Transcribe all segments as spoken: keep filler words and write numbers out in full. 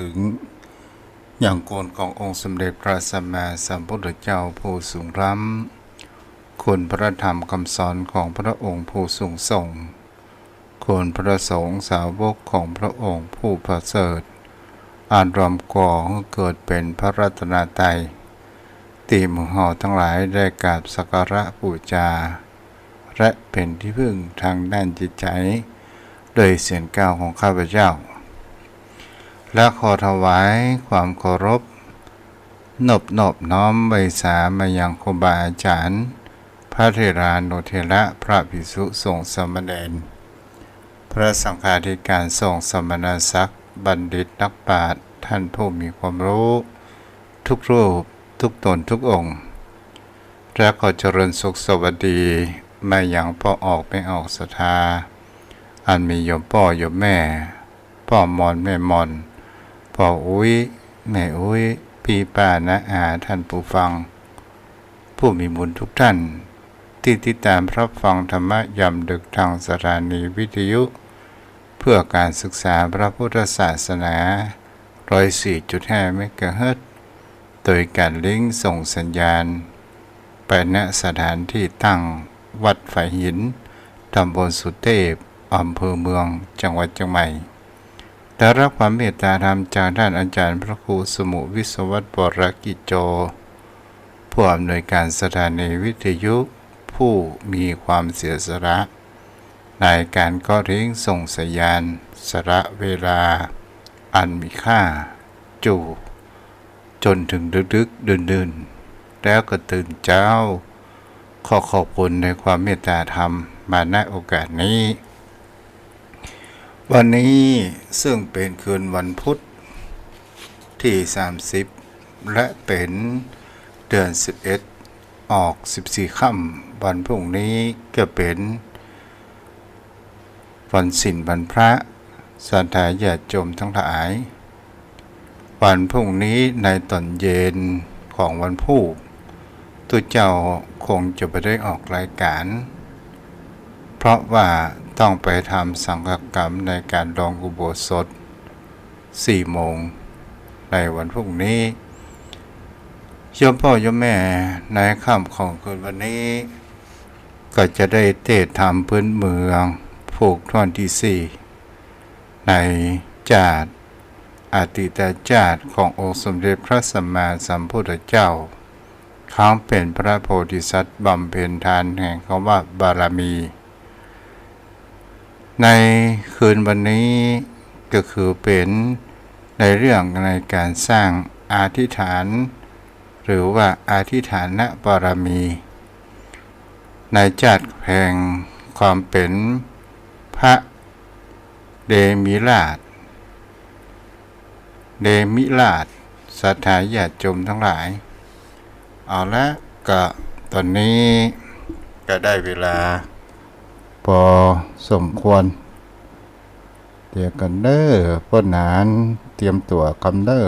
ถึง ยังคุณขององค์สมเด็จพระสัมมาสัมพุทธเจ้าผู้สูงล้ำ คุณพระธรรมคำสอนของพระองค์ผู้สูงส่ง คุณพระสงฆ์สาวกของพระองค์ผู้ประเสริฐ อันรวมก่อหื้อเกิดเป๋นพระรัตนตรัย ตี้หมู่เฮาตังหลายได้กราบสักการะบูชา และเป๋นตี้พึ่งตางด้านจิตใจ๋ โดยเสียงกล่าวของข้าพเจ้า และขอถวายความเคารพ นบนอบน้อมไหว้สามายังครูบาอาจ๋ารย์ พระเถรานุเถระ พระภิกษุสงฆ์สามเณร พระสังฆาธิการสงฆ์สมณศักดิ์ บัณฑิตนักปราชญ์ ท่านผู้มีความรู้ ทุกรูป ทุกตน ทุกองค์ และขอเจริญสุขสวัสดีมายังป้อออกแม่ออกศรัทธา อันมีโยมป้อโยมแม่ ป้อมอนแม่มอน ป้ออุ๊ย แม่อุ๊ย ปี้ป้าน้าอา ท่านผู้ฟัง ผู้มีบุญทุกท่าน ตี้ติดต๋ามรับฟังธรรมะยามดึกตางสถานีวิทยุ เพื่อการศึกษาพระพุทธศาสนา ร้อยสี่จุดห้าเมกะเฮิรตซ์ โดยการลิงก์ส่งสัญญาณ ไป ณ สถานที่ตั้งวัดฝายหิน ตำบลสุเทพ อำเภอเมือง จังหวัดเจียงใหม่ ได้รับความเมตตาธรรมจากท่านอาจารย์พระครูสมุห์ วิศวัตร วรกิจโจ ผู้อำนวยการสถานีวิทยุ ผู้มีความเสียสละ ในการเกาะลิงก์ส่งสัญญาณ สละเวลาอันมีค่า อยู่ จ๋นเถิงดึกๆ ดื่นๆ แล้วก็ตื่นเจ๊า ขอขอบคุณในความเมตตาธรรมมา ณ โอกาสนี้ วันนี้ซึ่งเป๋นคืนวันพุธตี้สามสิบ และเป๋นเดือนสิบเอ็ด ออกสิบสี่ค่ำ วันพรุ่งนี้ก็เป๋น วันศีลวันพระ ศรัทธาญาติโยมตังหลาย วันพรุ่งนี้ในต๋อนเย็นของวันพูก ตุ๊เจ้าคงจะบ่ได้ออกรายการ เพราะว่าต้องไปทำสังฆกรรมในการลงอุโบสถ สี่โมง ในวันพรุ่งนี้ โยมป้อโยมแม่ ในค่ำของคืนวันนี้ ก็จะได้เตศน์ธรรมพื้นเมือง ผูกถ้วนตี้สี่ ในจาติ อดีตจาติขององค์สมเด็จพระสัมมาสัมพุทธเจ้า ครั้งเป๋นพระโพธิสัตว์บำเพ็ญทานแห่งคำว่าบารมี ในคืนวันนี้ก็คือเป๋นในเรื่องในการสร้างอธิษฐาน หรือว่าอธิษฐานบารมี ในจาติแห่งความเป๋นพระเดมิราช เดมิราช ศรัทธาญาติโยมตังหลาย เอาละ ก็ต๋อนนี้ก็ได้เวลาปอสมควร เดี๋ยวก่อนเน่อ ป้อหนาน เตรียมตั๋วกำเน่อ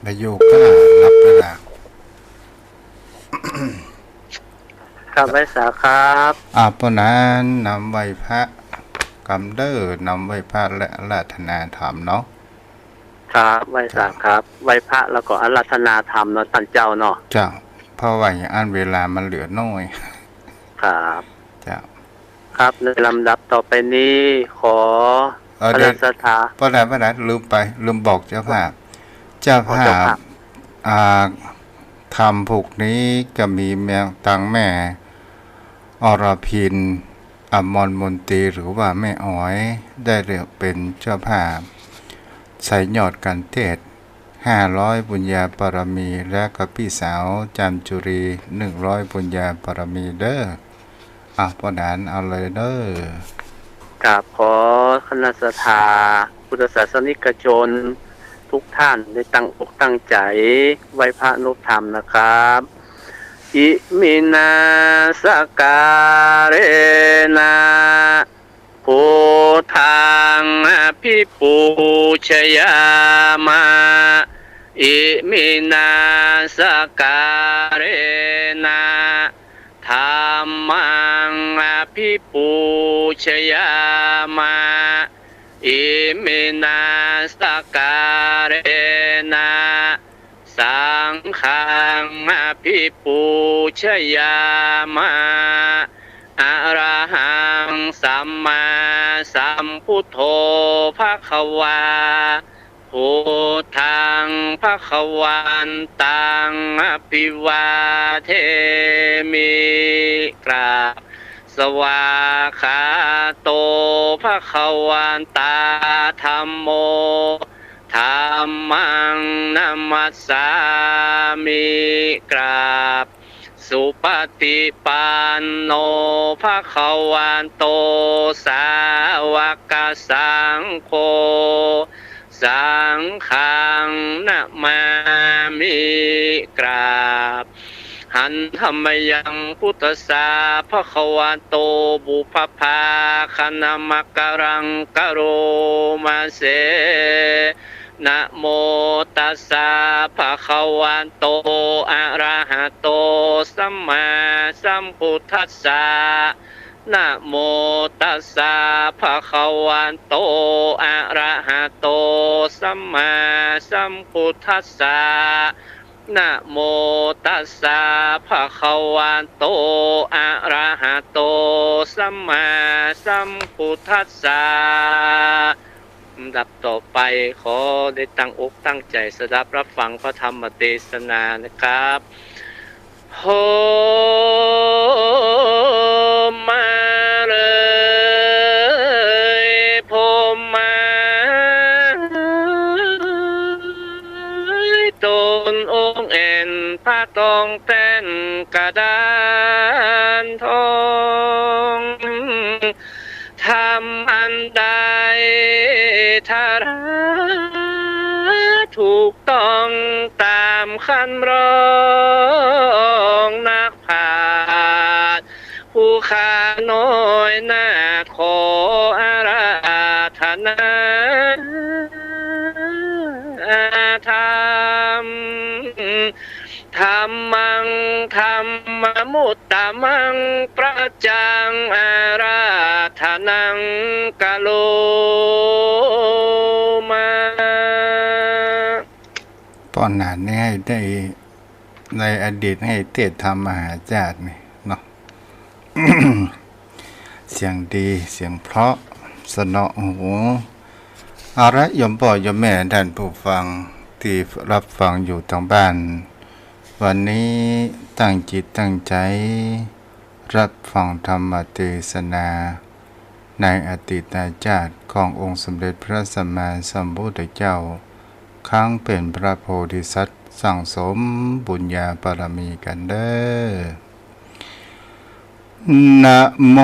ประโยคก็รับไปละ ครับ ไหว้สาครับ อ่า ป้อหนานนำไหว้พระกำเน่อ นำไหว้พระและอาราธนาธรรมเนาะ ครับ ไหว้สาครับ ครับ ไหว้พระแล้วก็อาราธนาธรรมเนาะต้านเจ้าเนาะ เจ้า เพราะว่าอย่างอั้นเวลามันเหลือน้อย ครับ เจ้า ครับ ในลำดับต่อไปนี้ขอ เอ่อ พระ เดี๋ยว ศรัทธา ป้อหนาน ป้อหนาน ลืมไป ลืมบอกเจ้าภาพ เจ้าภาพ อ๋อ เจ้าภาพ อ่า ธรรมผูกนี้ก็มีแม่ ตังแม่อรพิน อมรมนตรี หรือว่าแม่อ๋อย ได้เป๋นเจ้าภาพ ใส่ยอดการเตศน์ ห้าร้อยบุญญาบารมี และก็ปี้สาวจามจุรี หนึ่งร้อยบุญญาบารมีเน่อ อ่ะ ป้อหนานเอาเลยเน่อ กราบขอคณะศรัทธาพุทธศาสนิกชนทุกท่านได้ตั้งอกตั้งใจ๋ไหว้พระนบธรรมนะครับ Iminā sakkārena buddhaṃ abhipūjayāma. Iminā sakkārena dhammaṃ abhipūjayāma. Iminā sakkārena saṅghaṃ abhipūjayāma. Arahaṃ sammāsambuddho bhagavā, buddhaṃ bhagavantaṃ abhivādemi. กราบ Svākkhāto bhagavatā dhammo, dhammaṃ namassāmi. กราบ Supaṭipanno bhagavato sāvakasaṅgho, saṅghaṃ namāmi. กราบ Handa mayaṃ buddhassa bhagavato pubbabhāganamakāraṃ karoma se. Namo tassa bhagavato arahato sammāsambuddhassa. Namo tassa bhagavato arahato sammāsambuddhassa. Namo tassa bhagavato arahato sammāsambuddhassa. ลำดับต่อไปขอได้ตั้งอกตั้งใจ๋สดับฮับฟังพระธรรมเตสนานะครับ โฮมมาเลย โฮมมา ต๋นองค์แอ่นพระทองแต้นกระดานทอง ธรรมอันใดถ้าถูกต้องต๋ามคำร้องนักปราชญ์ ผู้ข้าน้อยนาถขออาราธนา ธรรม ธัมมัง ธัมมมุตตะมัง ประจัง อาราธนัง กะโรมา ป้อนอาหารนี้ให้ได้ ในอดีตให้เทศน์ธรรมมหาชาตินี่เนาะ เสียงดี เสียงเพราะ สนอหู เอาละ โยมป้อโยมแม่ท่านผู้ฟังตี้ฮับฟังอยู่ตางบ้าน วันนี้ตั้งจิตตั้งใจ๋ฮับฟังธรรมเตสนา ในอดีตชาติขององค์สมเด็จพระสัมมาสัมพุทธเจ้า ครั้งเป๋นพระโพธิสัตว์ สั่งสมบุญญาบารมีกั๋นเด้อ นะโม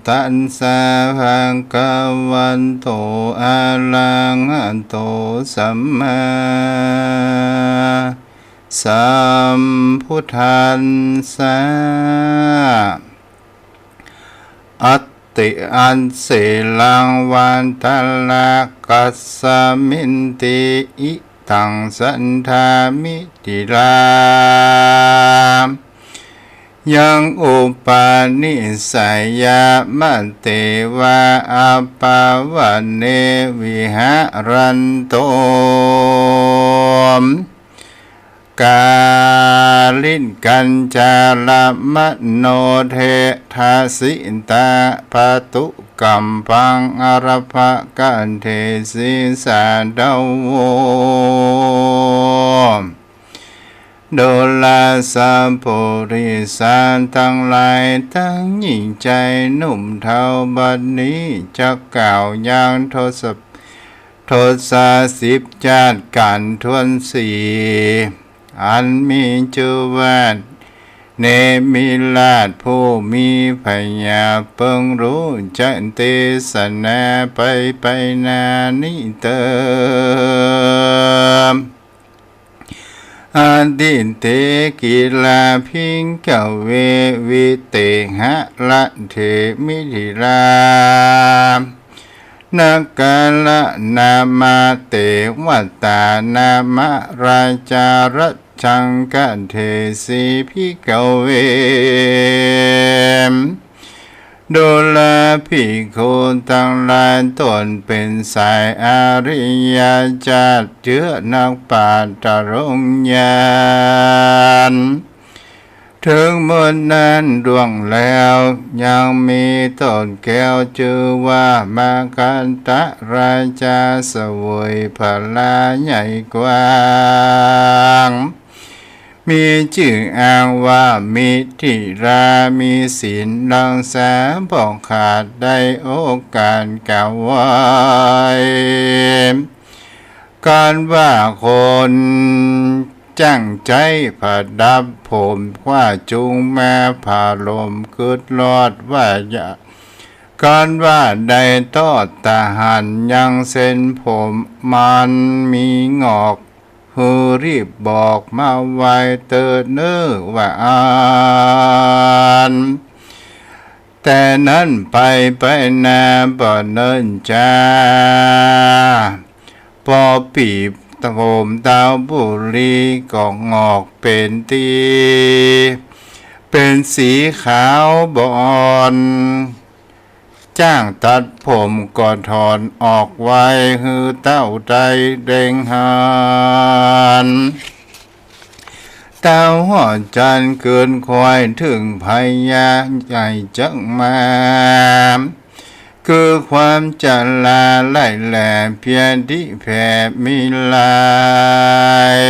ตัสสะ ภะคะวะโต อะระหะโต สัมมาสัมพุทธัสสะ อัตติอัสเสลัง วัตตะระกัสสะมินติ อิตัง สันทามิ ติรา ยัง อุปะนิสสะยะ มะเตวะ อัปปะวะเน วิหะรันตุ กาลิกัญจาละมะโน เทถะสิตะ ปะตุกัมปัง อะระปะกะเท สีสาทะโว ดูราสะปุริสะตังหลายตังหญิงจายหนุ่มเฒ่า บัดนี้จักกล่าวยังทศ ทศสิบจาติกั๋นถ้วนสี่ อันมีจื้อว่า เนมิราชผู้มีพญาเปิงรู้ จะเตสนาไปไปนานี้เตอ อะทิเต กิลา ภิกขะเว วิเตหะระเถ มิถิลา นกะระ นามาเตวะตา นามะราชา รัชชัง กะเถสี ภิกขะเว ดูราภิกขุตังหลาย ต้นเป๋นสายอริยะเจ้า เจื้อนักปราชญ์ตะลงญาณ เถิงเมินนานล่วงแล้ว ยังมีต้นแก้วจื้อว่า มะคันตะราชา เสวยผลาใหญ่กว้าง มีจื้ออ้างว่ามิถิรา มีศีลรักษาบ่ขาด ได้โอกาสกล่าวไว้ กันว่าคนจ้างใจ๊ประดับผม คว้าจุงมาผาลม กึ๊ดลอดว่าอย่า กันว่าได้ทอดทหาร ยังเส้นผมมันมีหงอก หื้อรีบบอกมาไวเต๊อะเน่อว่าอั้น แต่นั้นไปไปนาบ่เนิ่นจา ปอปี้ผมเต้าบุรีก็หงอกเป๋นตี้ เป๋นสีขาวบ่อ่อน จ้างตัดผมก็ถอนออกไว หื้อเต้าได้เล็งหัน เต้าหอดจันทร์เกินควาย เถิงพญาใหญ่จักมา คือความจราร้ายแรง เพียรตี้แผ่มีลาย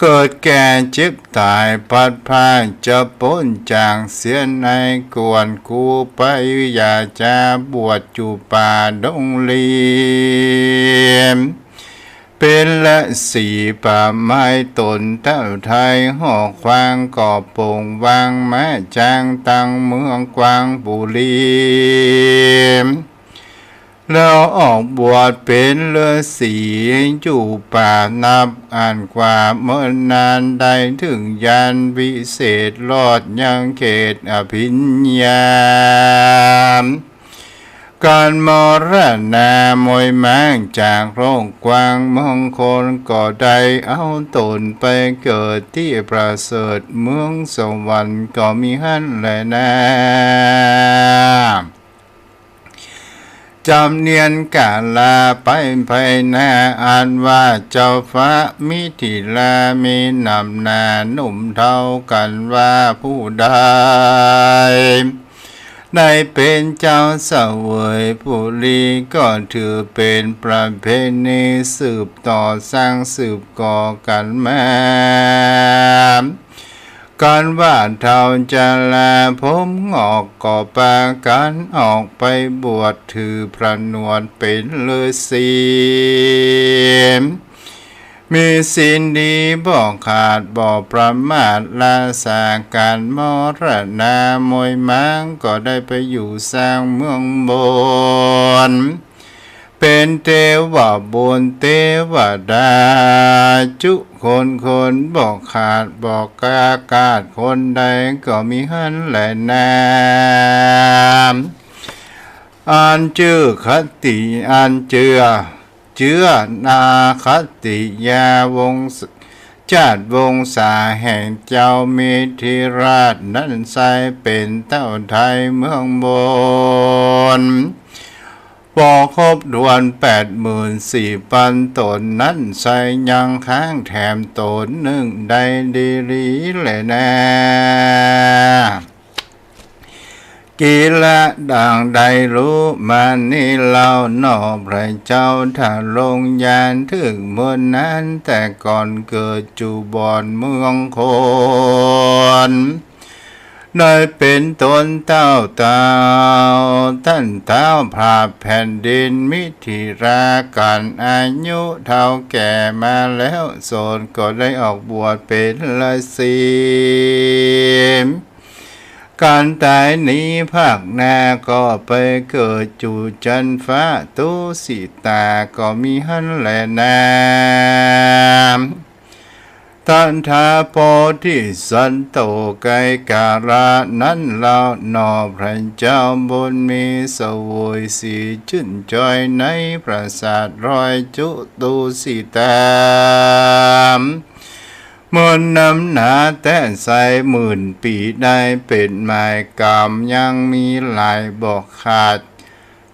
เกิดแก่เจ็บต๋ายพลัดพราก จะป๊นจากเสียใน กวนกูไปอยากจะบวชอยู่ป่าดงลี เป๋นฤๅษีป่าไม้ต๋นเต้าไทย หอกขวางก็โป่งวาง ม้าจ๊างตังเมืองกวางบุรี แล้วออกบวชเป๋นฤๅษี อยู่ป่านับอั้นกว่าเมินนาน ได้เถิงญาณวิเศษ รอดยังเขตอภิญญา กันมรณามวยม้างจากโลกกวางเมืองคน ก็ได้เอาต๋นไปเกิดตี้ประเสริฐเมืองสวรรค์ ก็มีหั้นแลนา จำเนียนกาลาไปไปนา อันว่าเจ้าฟ้ามิถิรา มีนำหน้าหนุ่มเฒ่า กันว่าผู้ใดได้เป๋นเจ้าเสวยบุรี ก็ถือเป๋นประเพณีสืบต่อสร้างสืบก่อกั๋นมา กันว่าเฒ่าจราผมหงอกก็ปากั๋นออกไปบวช ถือผนวดเป๋นฤๅษี มีศีลดีบ่ขาดบ่ประมาท รักษากั๋นมรณามวยม้าง ก็ได้ไปอยู่สร้างเมืองบน เป๋นเตวะบุญเตวดา จุคนคนบ่ขาดบ่กล้าขาด คนใดก็มีหั้นแลนา อันเจื้อคติ อันเจื้อ เจื้อนาคติยาวงศ์ จาติวงศาแห่งเจ้ามิถิราชนั้นไซร้ เป๋นเต้าไทยเมืองบน ปอครบถ้วนแปดหมื่นสี่ปันต๋นนั้นไซร้ ยังค้างแถมต๋นนึ่งได้ดีหลีแลนา กิลา ดังได้ฮู้มานี้เล่า หนอพระเจ้าทรงญาณ เถิงเมินนานแต่ก่อนเกิดอยู่บ่อนเมืองคน ได้เป๋นต๋นเต้าเฒ่า ต้านเต๊าพระแผ่นดินมิถิรา กั๋นอายุเฒ่าแก่มาแล้ว โสณก็ได้ออกบวชเป๋นฤๅษี กั๋นต๋ายหนีภาคหน้า ก็ไปเกิดอยู่จั๊นฟ้าตุสิตา ก็มีหั้นแลนา ตถาโพธิสัตว์โตไกกาละนั้นเล่าหนอ พระเจ้าบุญมีเสวยสีจื้นจอยในปราสาทรอยจุตูสิตา เมินนำหนาแต๊ไซร้หมื่นปี๋ได้ เป๋นหมายก๋ำยังมีหลายบ่ขาด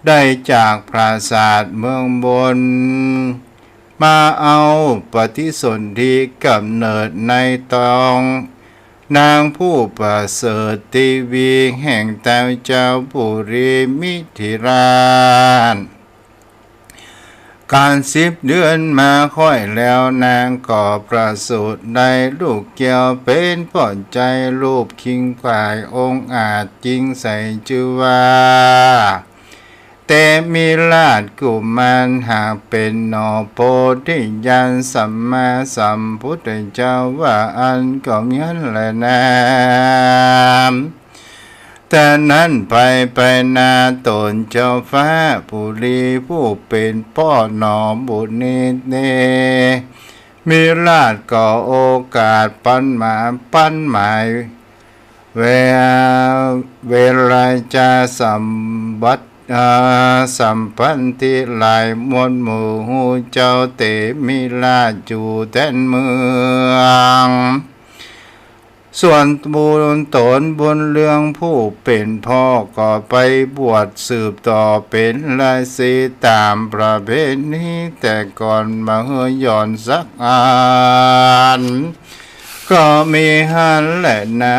ได้จากปราสาทเมืองบน มาเอาปฏิสนธิก๋ำเนิดในตอง นางผู้ประเสริฐเตวีแห่งเต้าเจ้าปุรีมิถิราช ก๋านสิบเดือนมาค่อยแล้ว นางก็ประสูติได้ลูกแก้วเป๋นป้อใจ๋ รูปคิงขวายองอาจยิ่งใส จื้อว่า เตมิราชกุมาร หากเป๋นหนอโพธิญาณสัมมาสัมพุทธเจ้าว่าอั้นก็เหมือนแลนา แต่นั้นไปไปนา ต๋นเจ้าฟ้าปุรีผู้เป๋นป้อหนอบุตรนี้ เตมิราชก็โอกาสปันหมาย ปันหมาย เว เวรจาสัมบัติ อ่า สัมพันธิหลายหมวดหมู่ ฮู้เจ้าเตมิราชอยู่แต๊นเมือง ส่วนบุญต๋นบุญเรืองผู้เป๋นพ่อก็ไปบวชสืบต่อเป๋นฤๅษีต๋ามประเพณีแต่ก่อน บ่หื้อหย่อนสักอัน ก็มีหั้นแลนา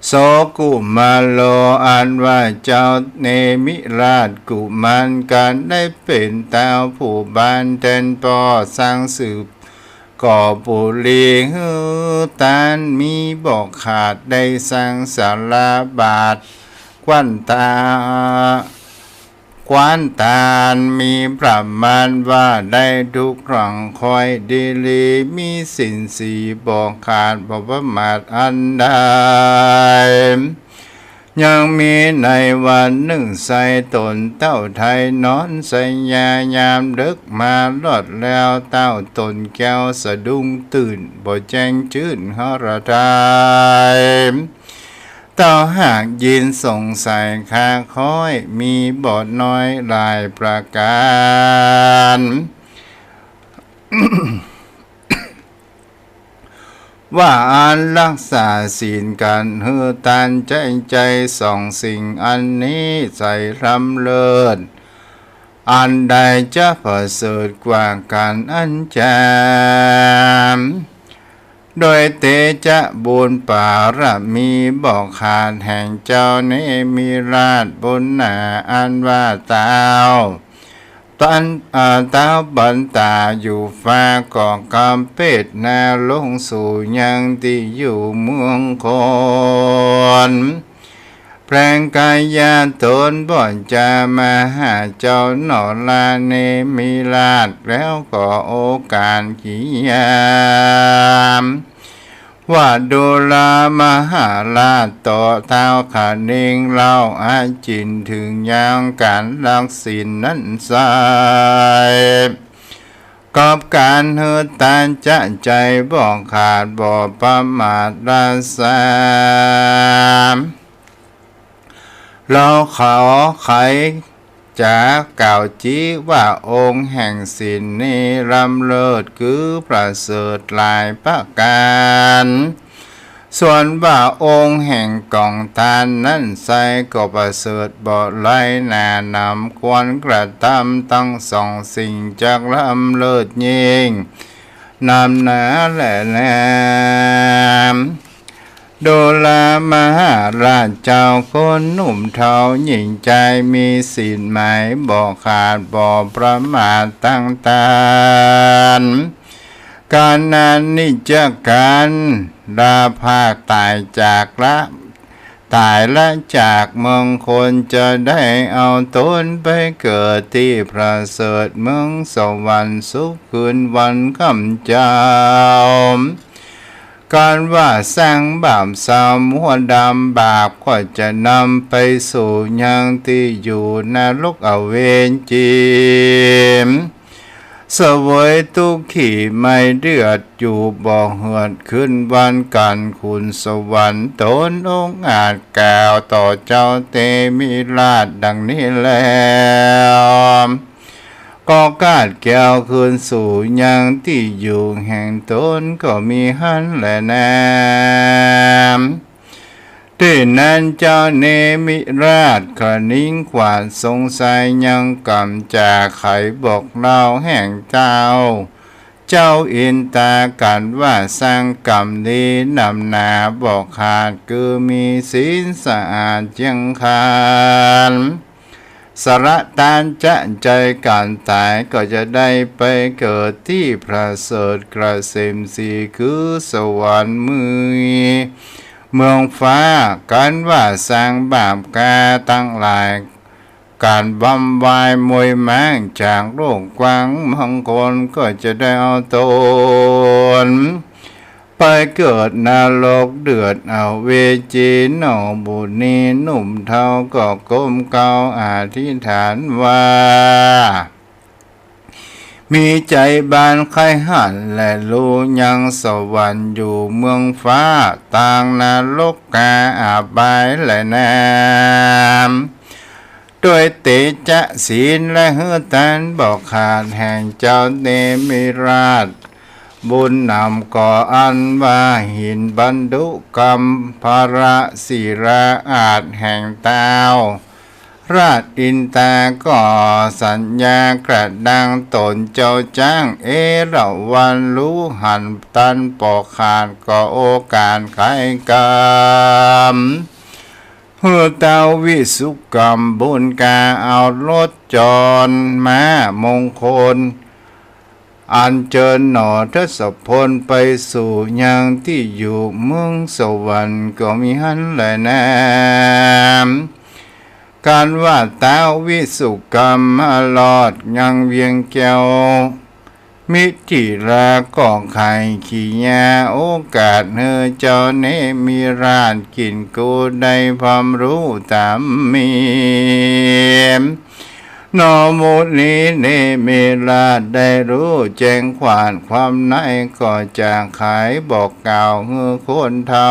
โสกุมาโร อันว่าเจ้าเนมิราชกุมาร ก๋านได้เป๋นเต้าผู้บานแต๊นป้อ สร้างสืบก่อปุรีหื้อตานมีบ่ขาด ได้สร้างศาลาบาท กว้านตา กว้านตานมีประมาณว่าได้ทุกหลัง คอยดีหลี มีศีลสี่บ่ขาด บ่ประมาทอันใด ยังมีในวันนึ่ง ไซร้ต๋นเต้าไทยนอนไซยายามดึก มารอดแล้วเต้าต๋นแก้วสะดุ้งตื่น บ่แจ้งจื้นหฤทัย เต้าหากยินสงสัยคาค้อย มีบ่น้อยหลายประก๋าน ว่าอันรักษาศีลกั๋นหื้อตานใจ๊ใจ๋ สองสิ่งอันนี้ไสล้ำเลิศ อันใดจะประเสริฐกว่ากั๋นอันจำ โดยเตจะบุญปารมีบ่ขาดแห่งเจ้าเนมิราชบุญหนา อันว่าเต้า ตัน อ่า เต้าปันตาอยู่ฟ้าก็กำเปตนาลงสู่ยังตี้อยู่เมืองคน แปลงกายาต๋นบ่จะมาหาเจ้าหนอลาเนมิราช แล้วก็โอกาสขียาม ว่าดูรามาหาราชต่อเท้าขะนิงเล่าอาจินถึงยามก๋านรักศีลนั้นไซร้ กับก๋านหื้อตานจะใจ๋บ่ขาดบ่ประมาทละสาม เฮาขอไขจ๋ากล่าวจี๊ว่าองค์แห่งศีลนี้ล้ำเลิศคือประเสริฐหลายประก๋าน ส่วนว่าองค์แห่งก๋องตานนั้นไซร้ก็ประเสริฐบ่ไร้หนาหนำ ควรกระทำตังสองสิ่งจักล้ำเลิศยิ่งนำหนาแลนา ดูรามาหาราชเจ้า คนหนุ่มเฒ่าหญิงจาย มีศีลหมายบ่ขาดบ่ประมาทตังตาน ก๋านนั้นนิจก๋านลาภาคต๋ายจากละ ต๋ายละจากเมืองคน จะได้เอาต๋นไปเกิดตี้ประเสริฐเมืองสวรรค์สุขคืนวันค่ำเจ๊า ก๋านว่าสร้างบาปซ้ำหัวดำ บาปก็จะนำไปสู่ยังตี้อยู่นรกอเวจี เสวยตุ๊กขีไม่เดือดอยู่บ่เหือด คืนวันกันขุนสวรรค์ ตนองอาจกล่าวต่อเจ้าเตมิราชดังนี้แล้ว ก็คลาดแคล้วคืนสู่ยังตี้อยู่แห่งตนก็มีหั้นแลนา ตี้นั้นเจ้าเนมิราชคริ้งขวาดสงสัยยังกำจ๋าไขบอกเล่าแห่งเต้า เจ้าอินตากั๋นว่าสร้างกำดีหนำหนาบ่ขาด คือมีศีลสะอาดเจียงขัน สละตานจะใจ๋กั๋นต๋าย ก็จะได้ไปเกิดตี้ประเสริฐเกษมสี คือสวรรค์มีเมืองฟ้า กั๋นว่าสร้างบาปกาตังหลาย ก๋านบำวายมวยม้างจากโลกกว้างบางคนก็จะได้เอาตน ไปเกิดนรกเดือดอเวจี หนอบุตรนี้หนุ่มเฒ่าก็ก้มเกล้าอธิษฐานว่า มีใจ๋บานใค่หันแลรู้ยังสวรรค์อยู่เมืองฟ้า ตางนรกกาอบายแลนา ด้วยเตจะศีลและหื้อตานบ่ขาดแห่งเจ้าเนมิราช บุญหนำก่ออันว่าหินบรรดุกำพระศิลาอาจแห่งเต้า ราชอินตาก็สัญญากระดังต๋นเจ้าจ๊างเอราวัณ ฮู้หันตานบ่ขาด ก็โอกาสไขกำ หื้อเต้าวิสุกรรมบุญกาเอารถจรม้ามงคล อัญเจิญหนอทศพลไปสู่ยังตี้อยู่เมืองสวรรค์ก็มีหั้นแลนา กั๋นว่าเต้าวิสุกรรมมารอดยังเวียงแก้ว มิถิลาก็ไขกิริยาโอกาสหื้อเจ้าเนมิราชกิ๋นกูได้ความฮู้ต๋ามมี หนอมุนีเนมิราชได้ฮู้แจ้งขวาดความในก็จะไขบอกกล่าวหื้อคนเฒ่า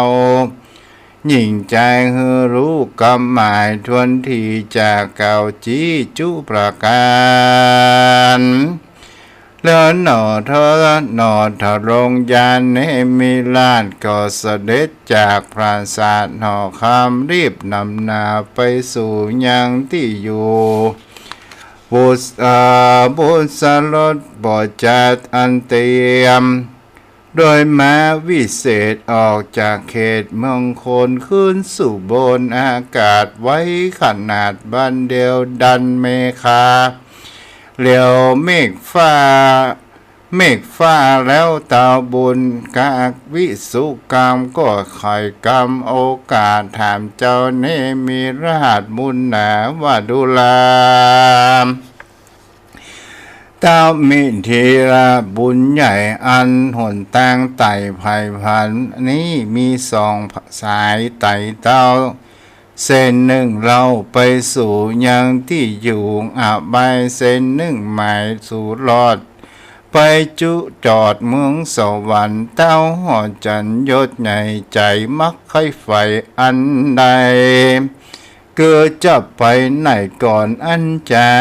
ยิ่งใจ๋หื้อฮู้กำหมายถ้วนทีจากกล่าวจี้จุประก๋าน แล้วหนอเถิดหนอทรงญาณเนมิราชก็เสด็จจากปราสาทหอคำรีบหนำหนาไปสู่ยังตี้อยู่ บุตร เอ่อ บุตรสลดบ่จัดอันเตรียม โดยม้าวิเศษออกจากเขตเมืองคนขึ้นสู่บนอากาศไวขนาดบั้นเดียวดันเมฆา เหลียวเมฆฟ้า เมฆฟ้าแล้วเต้าบุญกาวิสุกรรมก็ไขกำโอกาสถามเจ้าเนมิราชบุญหนาว่าดูรา เต้ามิถิลาบุญใหญ่อันหนตางไต่ไผ่ผันนี้มีสองสายไต่เต้า เส้นนึ่งเล่าไปสู่ยังตี้อยู่อบาย เส้นนึ่งหมายสู่รอด ไปจุจอดเมืองสวรรค์ เต้าหอจันยศใหญ่ใจ๋มักใค่ใฝ่อันใด เกือจะไปไหนก่อนอันจา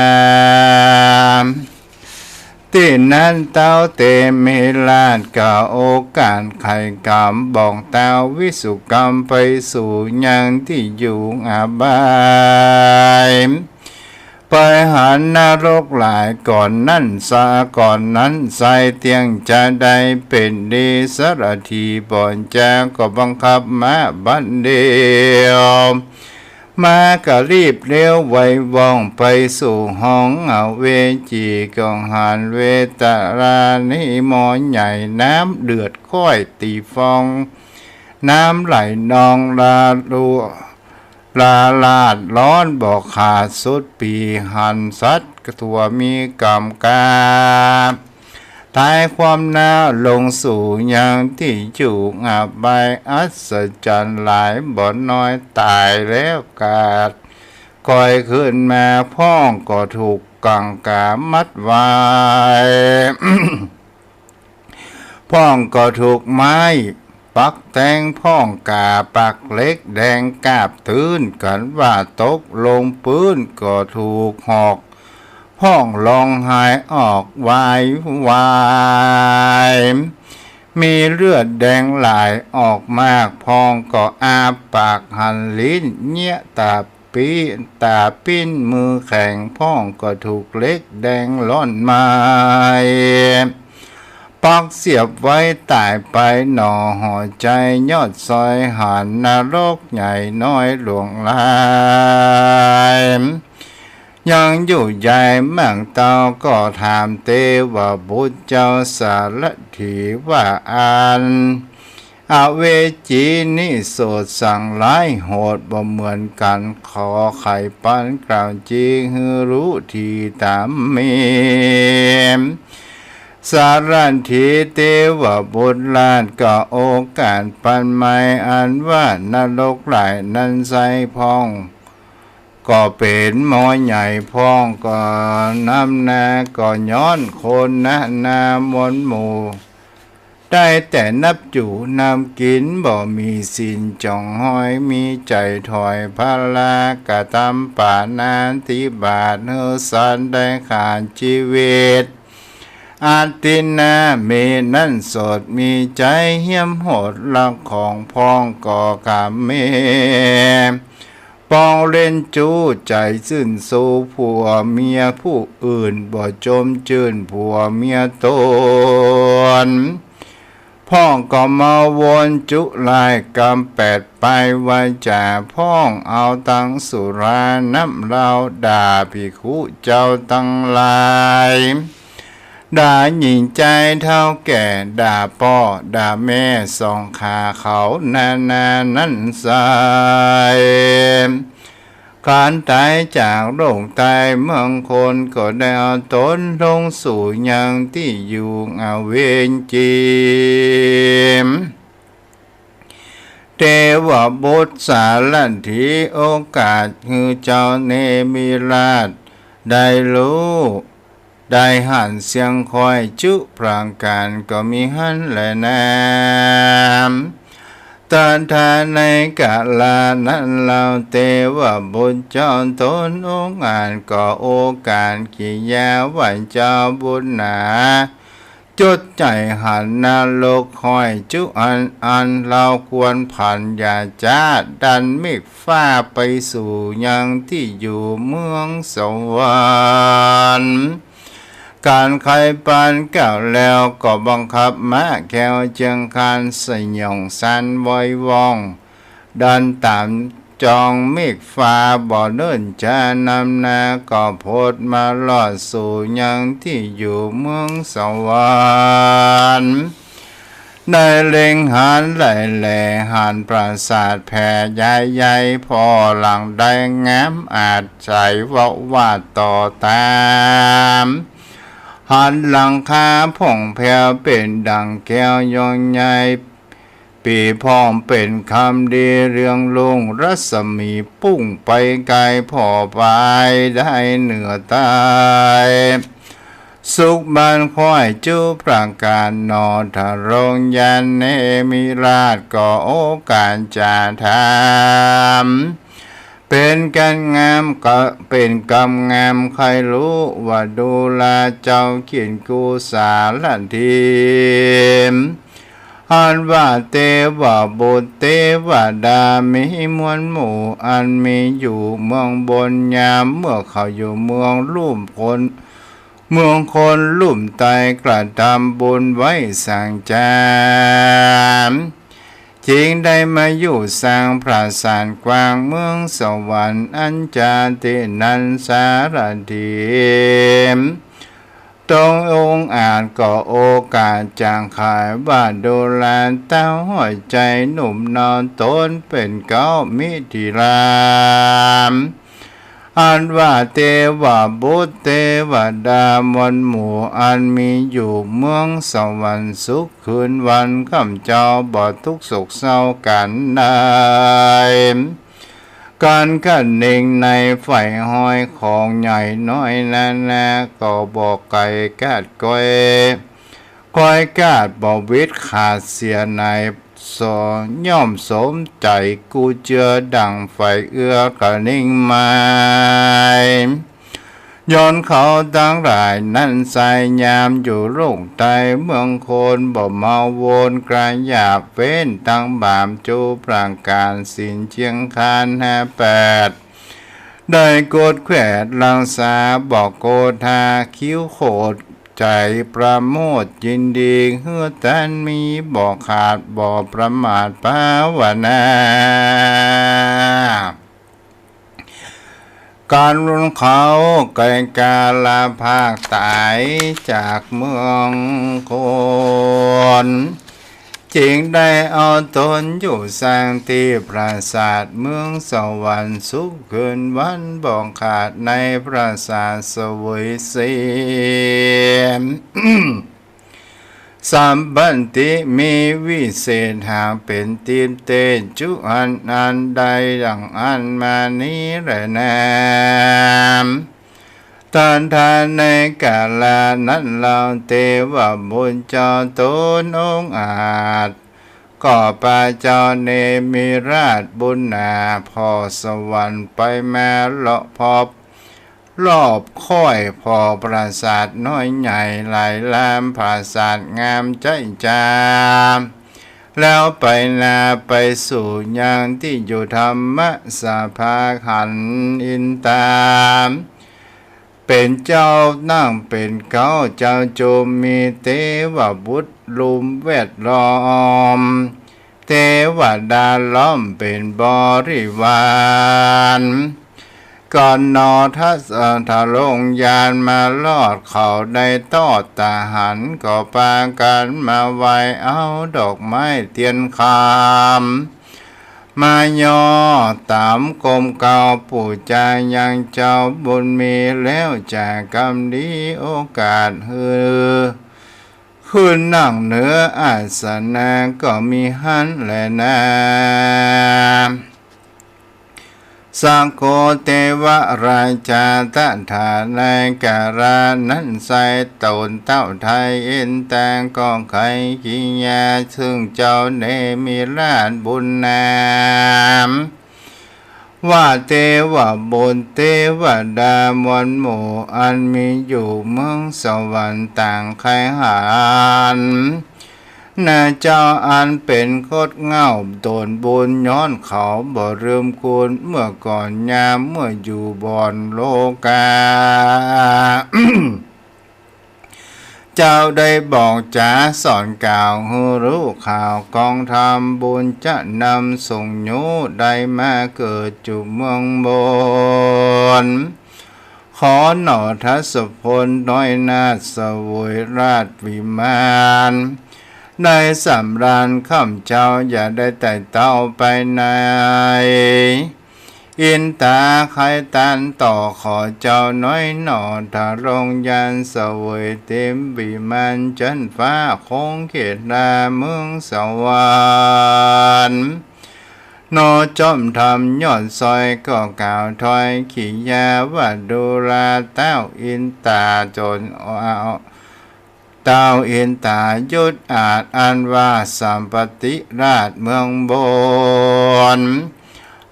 ตี้นั้นเต้าเตมิราชก็โอกาสไขกำบอกเต้าวิสุกรรมไปสู่ยังตี้อยู่อบาย ไปหานรกหลายก่อนนั้นสา ก่อนนั้นไส้เตี้ยงจะได้เป๋นดีสารถีบ่อนจาก็บังคับม้าบั้นเดียว ม้าก็รีบเร็วไวว่องไปสู่ห้องอเวจี ก็หันเวตาราณีหม้อใหญ่น้ำเดือดก้อยตี๋ฟอง น้ำไหลนองลาลัว ลาลาดร้อนบ่ขาดสุดปี๋ หันสัตว์ทั่วมีกำกา ต๋ายความหน้าลงสู่ยังตี้อยู่อบาย อัศจรรย์หลายบ่น้อย ต๋ายแล้วกาด ก้อยขึ้นมาพ่องก็ถูก กังขามัดไว้ พ่องก็ถูกไม้ปักแตง พ่องกาปักเหล็กแดงกาบตื้น กันว่าตกลงปื้นก็ถูกหอก พ่องร้องไห้ออกวายวาย มีเลือดแดงไหลออกมาก พ่องก็อ้าปากหันลิ้นเยียะต๋า ปี้ ต๋าปิ้นมือแข็ง พ่องก็ถูกเหล็กแดงร่อนไม้ ปักเสียบไว้ต๋ายไปหนอ หัวใจ๋ยอดซอยหัน นรกใหญ่น้อยหลวงหลาย ยังอยู่ใหญ่มั่ง เต้าก็ถามเตวบุตรเจ้าสารัตถีว่า อัน อเวจีนิโสดสังร้ายโหดบ่เหมือนกั๋น ขอใค่ปันกล่าวจริงหื้อฮู้ถี่ต๋ามมี สารัตถีเตวบุตรราชก็โอกาสปันใหม่ อันว่านรกหลายนั้นไซร้พ่อง ก็เป๋นหมอใหญ่ พ่องก็นำหน้าก็ย้อนคนนะนามวลหมู่ ได้แต่นับจู๋นำกิ๋น บ่มีศีลจ๋องห้อย มีใจ๋ถอยภาระ กระตำปาณาธิบาต หื้อสัตว์ได้ขาดจีวิต อาทินนา มีนั้นโสด มีใจ๋เฮี้ยมโหด รักของพ่องก็กำมี ปองเล่นจู้ใจ๋ซื่นสู่ผัวเมียผู้อื่น บ่จมจื้นผัวเมียต๋น พ่องก็เมาวนจุลายกำแปดไป วาจ๋าพ่องเอาตังสุราน้ำเหล้า ด่าภิกขุเจ้าตังหลาย ด่าหญิงใจ๊เฒ่าแก่ ด่าป้อด่าแม่สองขาเขานานานั้นไซร้ ก๋านต๋ายจากโลกใต้เมืองคน ก็ได้เอาต๋นลงสู่ยังตี้อยู่อเวจี เตวบุตรสารัตถีโอกาสหื้อเจ้าเนมิราชได้ฮู้ ได้หันเสียงคอยจุประก๋าน ก็มีหั้นแลนา ตถาในกาลานั้นเล่า เตวบุตรเจ้าต๋นองอาจ ก็โอกาสกิริยาว่าเจ้าบุญหนา จดใจ๋หันนรกห้อยจุอันอัน เฮาควรผันอย่าจ๊าดันเมฆฟ้าไปสู่ยังตี้อยู่เมืองสวรรค์ ก๋านใค่ปานกล่าวแล้ว ก็บังคับม้าแคลเจียงคาน สยองสันวอยว่อง ดันต๋ามจองเมฆฟ้า บ่เนิ่นจ๊านำหน้า ก็พดมารอดสู่ยังตี้อยู่เมืองสวรรค์ ได้เล็งหันแลแล หันปราสาทแผ่ใหญ่ใหญ่ ผ่อหลังได้งามอาจ ใจ๋เว้าว่าต่อต๋าม หันหลังคาผ่องแผ้ว เป๋นดั่งแก้วยองใหญ่ ปี๋พ่องเป๋นคำดีเรืองรุ่ง รัศมีปุ้งไปไก๋ ผ่อไปได้เหนือใต้ สุขบานคอยจุประก๋านหนอ ทรงยานเนมิราชก็โอกาสจะถาม เป๋นก๋านงามก็เป๋นกำงามใค่ฮู้ว่าดูราเจ้าเขียนกูสารัตถี อันว่าเตวบุตรเตวดามีมวลหมู่อันมีอยู่เมืองบนยาม เมื่อเขาอยู่เมืองลุ่มคน เมืองคนลุ่มใต้กระทำบุญไว้สังจาร จึงได้มาอยู่สร้างปราสาทกว้างเมืองสวรรค์ อันจาตี้นั้นสารัตถี ตรงองอาจก็โอกาสจะขายว่าดูราเต้าห้อยใจ๋หนุ่มนอนต๋นเป๋นเก๊ามิถิรา อันว่าเตวบุตรเตวดามวลหมู่อันมีอยู่เมืองสวรรค์สุขคืนวันค่ำเจ้าบ่ทุกข์โศกเศร้ากั๋นใด ก๋านกระเน็งในใฝ่ฮอยของใหญ่น้อยนานา ก็บ่ไก๋กาดก้อย ก้อยกาดบ่วิดขาดเสียใน สอ ย่อมสมใจ๋กู้เจือดั่งใฝ่เอื้อกระเน็งไม้ ย้อนเขาตังหลายนั้นไส้ยามอยู่โลกใต้เมืองคน บ่เมาโวนกระหยาบเว้นตังบาปจูประก๋าน ศีลเจียงคานห้าแปด ได้กดแขวดรักษา บ่โกธาคิ้วโขด ใจ๋ประโมทย์ยินดี หื้อต้านมีบ่ขาด บ่ประมาทภาวนา ก๋านเขาไก๋กาละภาคต๋ายจากเมืองคน จึงได้เอาต๋นอยู่สร้างตี้ปราสาทเมืองสวรรค์ สุขคืนวันบ่ขาดในปราสาทเสวยศีล สัมปันติมีวิเศษหากเป๋นตี้เตจุอันอันใดดั่งอั้นมานี้แลนา ตัณหาในกาละนั้นเฮาเตวบุตรเจ้าต๋นองอาจ ก็ปาเจ้าเนมิราชบุญนา ผ่อสวรรค์ไปมาเลาะพบ รอบค่อยผ่อปราสาทน้อยใหญ่หลายล้าน ปราสาทงามใจ๊จา แล้วไปนาไปสู่ยังตี้อยู่ธรรมสภาขันอินตา เป๋นเจ้านั่งเป๋นเก๊า เจ้าจุมมีเตวบุตรลุมแวดล้อม เตวดาล้อมเป๋นบริวาร ก่อนหนอทัส ทรงยานมารอด เขาได้ทอดตาหาร ก็ปากั๋นมาไหว้เอาดอกไม้เตียนคำ มาย่อต๋ามก้มเกล้าปู๋จายังเจ้าบุญมี แล้วจากกำดีโอกาสหื้อ ขึ้นนั่งเหนืออาสนะก็มีหั้นแลนา สักโขเตวราชาตถาในกาละนั้นไส้ ต๋นเต้าไทยอินตาก็ไขกิริยา ซึ่งเจ้าเนมิราชบุญนาม ว่าเตวบุตรเตวดามวลหมู่ อันมีอยู่เมืองสวรรค์ต่างใค่หัน นาเจ้าอันเป๋นคดเหง้าต๋นบุญ ย้อนเขาบ่ลืมคุณ เมื่อก่อนยามเมื่ออยู่บ่อนโลกา เจ้าได้บอกจ๋าสอนกล่าวหื้อฮู้ข่าวกองธรรมบุญ จะนำส่งโยได้มาเกิดจุเมืองบน ขอหนอทศพลน้อยนาถเสวยราชวิมาน ได้สำราญค่ำเช้า อย่าได้ไต่เต้าไปใน อินตาใค่ตันต่อ ขอเจ้าน้อยหนอทรงยานเสวยเตมวิมานจั๊นฟ้า คงเขตราเมืองสวรรค์ หนอจอมธรรมยอดซอย ก็กล่าวถ้อยกิริยาว่า ดูราเต้าอินตา จนเอา เต้าอินตายุทธอาจ อันว่าสัมปันติราชเมืองบน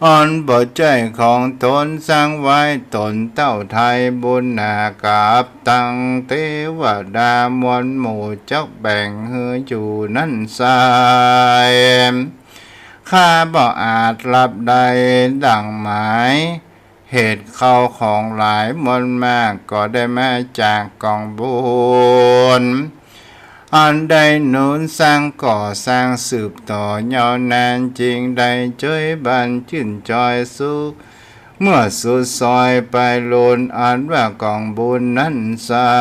อันบ่ใจ้ของต๋นสร้างไว้ ต๋นเต้าไทยบุญนากับตังเตวดามวลหมู่ จักแบ่งหื้ออยู่นั้นไส้ ข้าบ่อาจฮับได้ดั่งหมาย เหตุเข้าของหลายมวลมาก ก็ได้มาจากกองบุญ อันได้หนุนสร้างก่อสร้างสืบต่อยาวนาน จึงได้เจยบันจื้นจอยสุข เมื่อสุดซอยไปลุน อันว่ากองบุญนั้นไส้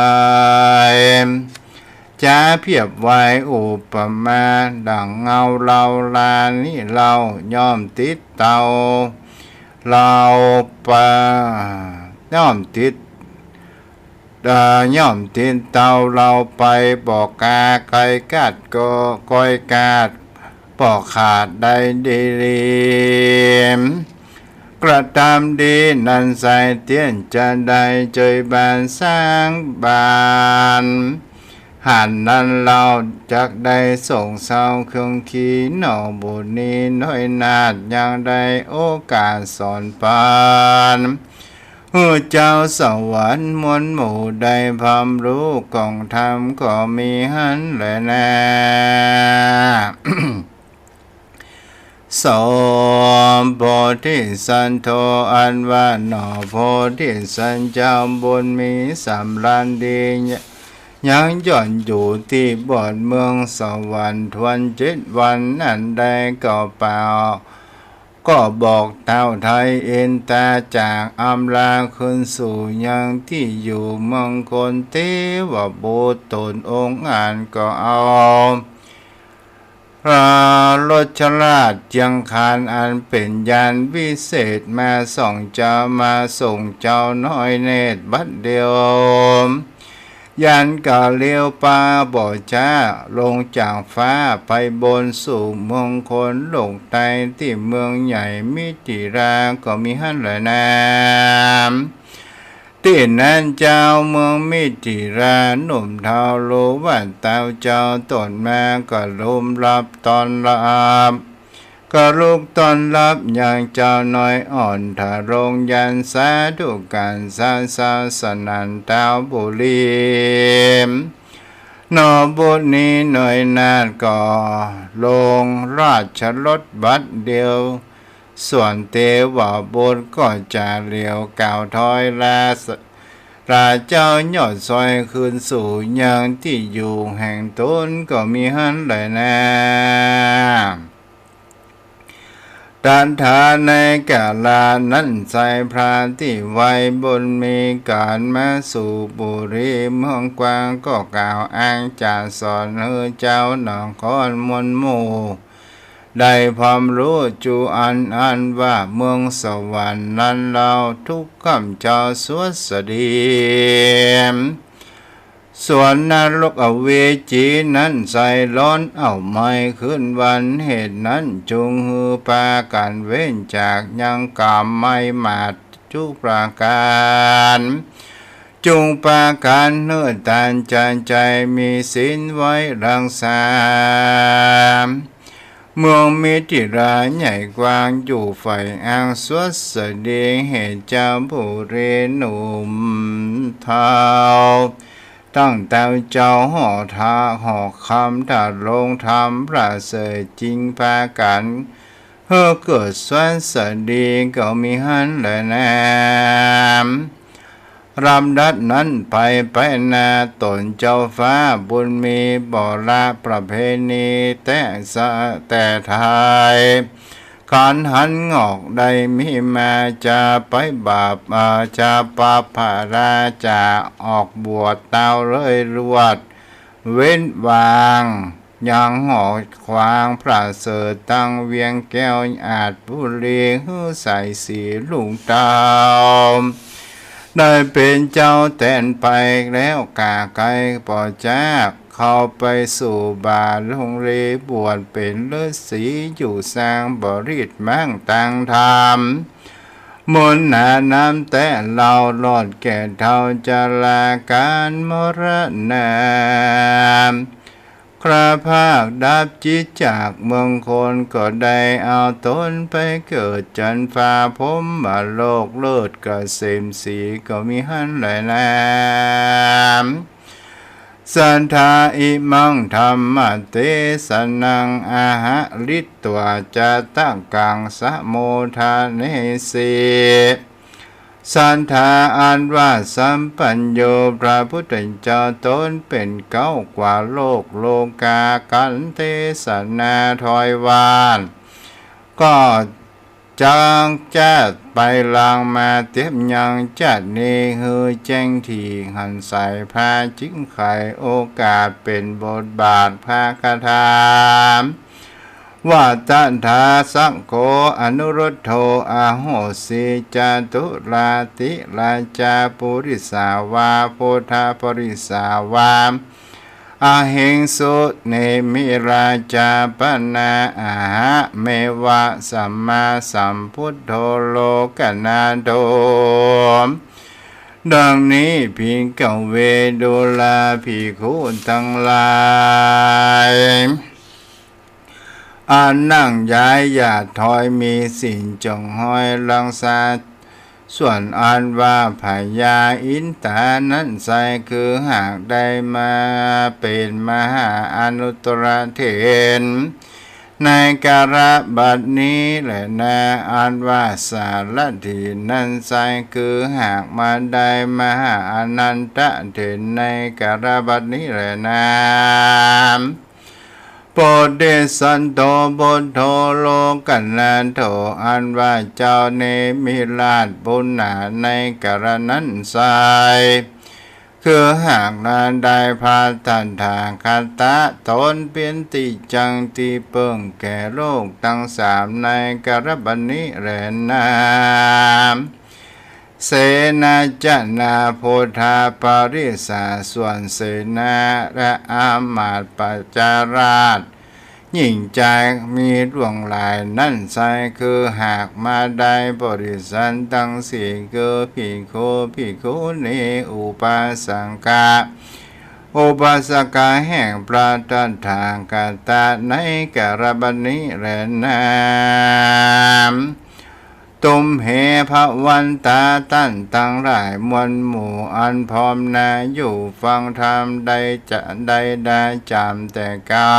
จะเปรียบไว้อุปมาดั่งเงาเหล่าลานี้เล่า ย่อมติดเตา เหล่าปะ ย่อมติด เอ่อ ย่อมติดเตาเหล่าไป บ่กล้าไก๋กาดก็ก้อยกาด บ่ขาดได้ดี กระตำดีนั้นใสเตี้ยนจะได้เจยบานสร้างบาน หันนั้นเฮาจักได้ส่งเซาเครื่องขีหนอ บุญนี้น้อยนาฏยังได้โอกาสสอนปัน หื้อเจ้าสวรรค์มวลหมู่ได้ความฮู้กองธรรมก็มีหั้นแลนา สมโพธิสัตว์โธ อันว่าหนอโพธิสัตว์เจ้าบุญมีสำราญดี ยังย่อนอยู่ตี้บอดเมืองสวรรค์ทวนเจ็ดวัน อันใดก็เป่า ก็บอกเต้าไทยอินตาจากอำลาคืนสู่ยังตี้อยู่เมืองคน เตวบุตรตนองค์อาจก็เอา พระรถราชเจียงคานอันเป๋นยานวิเศษมาส่องเจ้า มาส่งเจ้าน้อยเนตรบัดเดียว ยานก็เลี้ยวปาบ่ช้าลงจากฟ้าไปบนสู่เมืองคนโลกใต้ตี้เมืองใหญ่มิถิราก็มีหั้นแลนา ตี้นั้นเจ้าเมืองมิถิราหนุ่มเฒ่าฮู้ว่าเต้าเจ้าตนมาก็ลุมรับต้อนรับ ก็ลุกต้อนรับยังเจ้าน้อยอ่อนทรงยานสาธุการสาสาสนันตาบุรี หนอบุญนี้น้อยนาฏก็ลงราชรถบัดเดียว ส่วนเตวบุตรก็จะเหลียวก้าวถอยลา ลาเจ้ายอดซอยคืนสู่ยังตี้อยู่แห่งตนก็มีหั้นแลนา ตถาในกาลานั้นไซร้พระตี้ไว้บุญมีก๋านมาสู่บุรีเมืองกว้างก็กล่าวอ้างจะสอนหื้อเจ้านครมวลหมู่ ได้ความฮู้จูอันอันว่าเมืองสวรรค์นั้นเฮาทุกค่ำเช้าสวัสดี ส่วนนรกอเวจีนั้นไซร้อนอ้าวไหม้คืนวัน เหตุนั้นจุ่งหื้อปากั๋นเว้นจากยังก๋ำไหม้หมาดจุกประก๋าน จุ่งปากั๋นหื้อตานจรรย์ใจ๋ มีศีลไว้รักษา เมืองมิถิราใหญ่กว้างอยู่ฝ่ายอังสวัสดี เหตุเจ้าบุรีหนุ่มเฒ่า ตั้งเต้าเจ้าห่อทาห่อคำ ตรัสลงธรรมประเสริฐจริงปากั๋น หื้อเกิดสวัสดีก็มีหั้นแลนา ลำดับนั้นไปไปนาตนเจ้าฟ้าบุญมีบ่ละประเพณีแต๊สะ แต่ไทย ขันหันงอกได้มีมา จะไปบาป อ่า จะปาปาราจะออกบวชเต้าเลยรวด เว้นวาง ยังหอขวางประเสริฐตังเวียงแก้วอาจบุรี หื้อใสสีลุงเต้า ได้เป๋นเจ้าแตนไปแล้ว ก่าไกลป่อจ๊าก เข้าไปสู่บาทโฮงลีบวชเป๋นฤๅษีอยู่สร้างบริตรมั่งตังธรรม มนต์หนาน้ำแต๊เฮารอดแก่เฒ่า จราการมรณะ คราภาคดับจิตจากเมืองคน ก็ได้เอาตนไปเกิดจันฟ้าพรหมโลกเลิศเกษมสีก็มีหั้นแลนา สัทธา อิมัง ธัมมเตสนัง อะหะริตวา จะตะกัง สะโมทะเนสี สัทธา อันว่าสัมปัญโญ พระพุทธเจ้าตนเป๋นเก๊ากว่าโลก โลกากันเตสนาถอยวาน ก็ จักจะไปหลังมาเตียมยังจัดนี้ หื้อแจ้งถี่หันใส พระจึงไขโอกาสเป๋นบทบาทพระคาถา ว่า ตถา สัคโฆ อนุรุทโธ อโหสี จตุราติราชา ปุริสาวา พุทธปุริสาวา อเหงสุ เนมิราชาปนา อะหะเมวะ สัมมาสัมพุทโธ โลกนาโถ ดังนี้ ภิกขเว ดูราภิกขุตังหลาย อันนั่งย้ายหยาดถอย มีศีลจงห้อยฮักษา ส่วนอันว่าพญาอินทานั้นไซร้ คือหากได้มาเป๋นมหาอนุตตรเถร ในกาลบัดนี้แลนา อันว่าสารถีนั้นไซร้ คือหากมาได้มหาอนันตเถร ในกาลบัดนี้แลนา โพธิสัตโต พุทโธ โลกนาโถ อันว่าเจ้าเนมิราชผู้หนา ในกาลนั้นไซร้ คือหากนาได้พระตถาคตะต๋นเป๋นตี้จั้งตี้เปิ้งแก่โลกตังสาม ในกาลบัดนี้แลนา เสนาจะนา โพธาปริษา ส่วนเสนาและอามาตย์ประชาราษฎร์ ยิ่งใจ๋มีหลวงหลายนั้นไซร้ คือหากมาได้บริษัทตังสี่ คือภิกขุ ภิกขุณี อุปาสกะ อุปาสกาแห่งพระตถาคตะ ในกาลบัดนี้แลนา ตุมเห ภวันตา ต้านตังหลายมวลหมู่อันพร้อมหน้าอยู่ฟังธรรมได้จะ ได้ ได้จำแต่เก๊า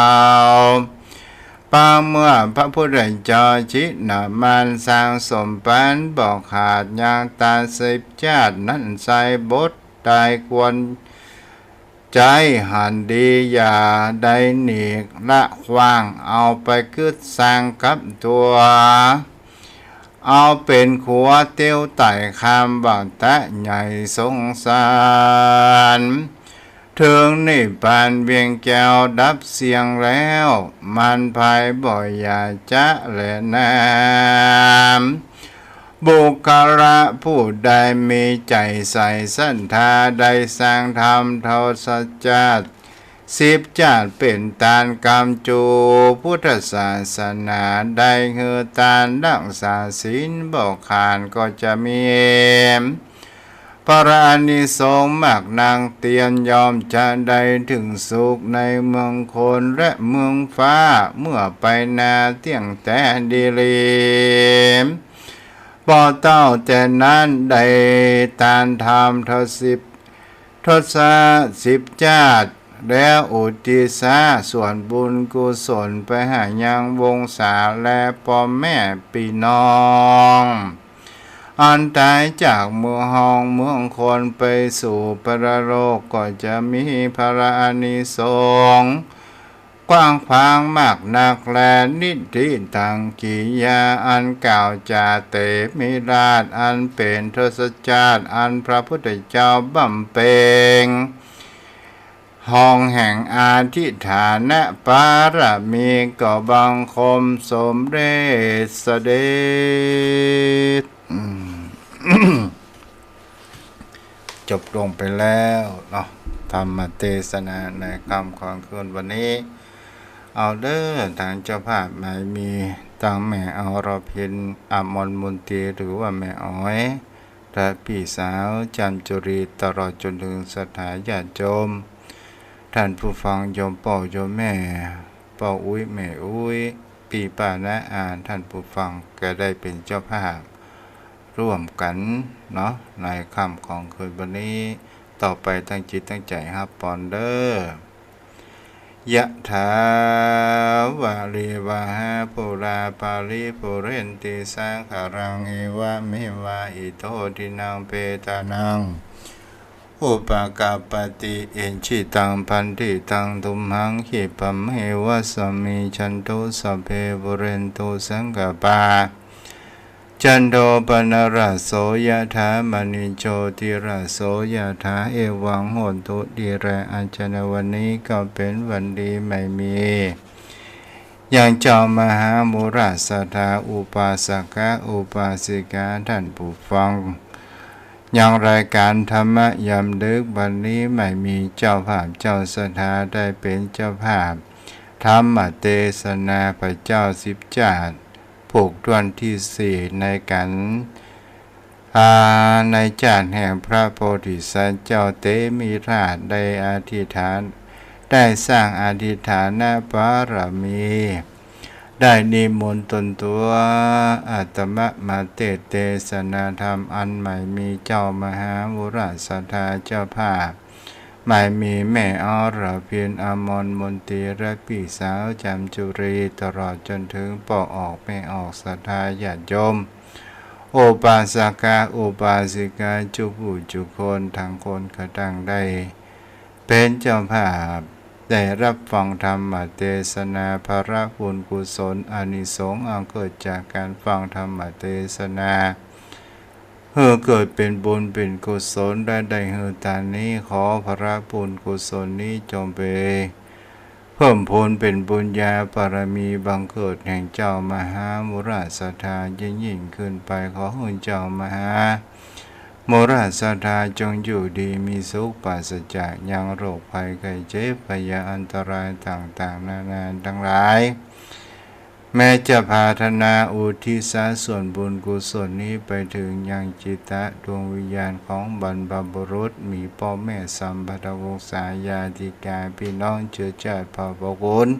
ปางเมื่อพระพุทธเจ้าชินมานสร้างสมปันบอกขาดยังตาสิบจาตินั้นไซร้ บทใดควรใจ๊หันดี อย่าได้หนีกละขว้าง เอาไปกึ๊ดสร้างกับตั๋ว เอาเป๋นขัวเตียวไต่ข้ามวัฏฏะใหญ่สงสาร เถิงนิพพานเวียงแก้วดับเสี้ยงแล้ว มันภายบ่อย่าจ๊ะแลนา บุคคละผู้ใดมีใจ๋ใส่ศรัทธา ได้สร้างธรรมทศจาติ สิบจาติเป๋นตานกำจูพุทธศาสนา ได้หื้อตานฮักษาศีลบ่ขาด ก็จะมีพระอานิสงส์มากนักเตียน ย่อมจะได้เถิงสุขในเมืองคนและเมืองฟ้า เมื่อไปนาเตี้ยงแต๊ดีหลี ปอเต้าแต่นั้นได้ตานธรรมทศสิบ ทศสิบจาติ แล้วอุทิศส่วนบุญกุศลไปหายังวงศาและป้อแม่ปี้น้อง อันต๋ายจากเมืองฮ้องเมืองคนไปสู่ปรโลก ก็จะมีพระอานิสงส์ กว้างขวางมากนักแล นิทธิตังกิริยาอันกล่าวจาเตมิราช อันเป๋นทศจาติ อันพระพุทธเจ้าบำเพ็ง ห้องแห่งอธิฐานบารมี ก็บังคมสมเด็จเสด็จ อืม จบลงไปแล้วเนาะ ธรรมเตสนาในค่ำของคืนวันนี้ เอาเด้อ ตังเจ้าภาพหมายมี ตังแม่อรพิน อมรมนตรี หรือว่าแม่อ๋อย และปี้สาวจันจุรี ตลอดจ๋นเถิงศรัทธาญาติโยม ต้านผู้ฟัง โยมป้อโยมแม่ ป้ออุ๊ยแม่อุ๊ย ปี้ป้าน้าอา ต้านผู้ฟัง ก็ได้เป๋นเจ้าภาพ ร่วมกั๋นเนาะ ในค่ำของคืนวันนี้ ต่อไปตั้งจิตตั้งใจ๋ฮับปอนเด้อ ยะถาวาริวหาปูราปาริปูเรนติสาคารัง เอวะเมวะอิโตทินังเปตานัง อุปกัปปติ อิจฉิตังปันถิตัง ตุมหังขิปะเมวะสะมิชฌันตุ สัพเพปูเรนตุสังกัปปา จันโทปนรสโส ยะถามณิโชติรสโส ยะถา เอวังโหตุ ดีแล อาจารย์ วันนี้ก็เป๋นวันดี ไม่มี ยังเจ้ามหามูราศรัทธา อุปาสกะ อุปาสิกา ต้านผู้ฟัง ยังรายการธรรมะยามดึก วันนี้ไม่มีเจ้าภาพเจ้าศรัทธาได้เป๋นเจ้าภาพธรรมเตสนา พระเจ้าสิบจาติ ผูกถ้วนตี้สี่ ในก๋าน อ่า ในจาติแห่งพระโพธิสัตว์เจ้าเตมิราช ได้อธิษฐาน ได้สร้างอธิษฐานบารมี ได้นิมนต์ตนตั๋วอาตมะมาเตศน์เตสนาธรรมอันใหม่ มีเจ้ามหามุราศรัทธาเจ้าภาพ ไม่มีแม่อรพิน อมรมนตรี และปี้สาวจันจุรี ตลอดจ๋นเถิงป้อออกแม่ออกศรัทธาญาติโยม อุปาสกะอุปาสิกา จุผู้จุคน ตังคนกระตังได้เป๋นเจ้าภาพ ได้ฮับฟังธรรมเตสนา ผละบุญกุศลอานิสงส์อันเกิดจากก๋านฟังธรรมเตสนา หื้อเกิดเป๋นบุญเป๋นกุศล และได้หื้อตานนี้ ขอผละบุญกุศลนี้จงไปเพิ่มพูนเป๋นบุญญาบารมี บังเกิดแห่งเจ้ามหามุราศรัทธายิ่งๆ ขึ้นไป ขอหื้อเจ้ามหามุราศรัทธาจงอยู่ดีมีสุข ปราศจากยังโรคภัยไข้เจ็บ พยาอันตรายต่างๆ นานาตังหลาย แม้จะปรารถนาอุทิศส่วนบุญกุศลนี้ไปเถิงยังจิตตะดวงวิญญาณของบรรพบุรุษ มีป้อแม่สัมพันธวงศาญาติกาพี่น้องเจื้อจาติเผ่าตระกูล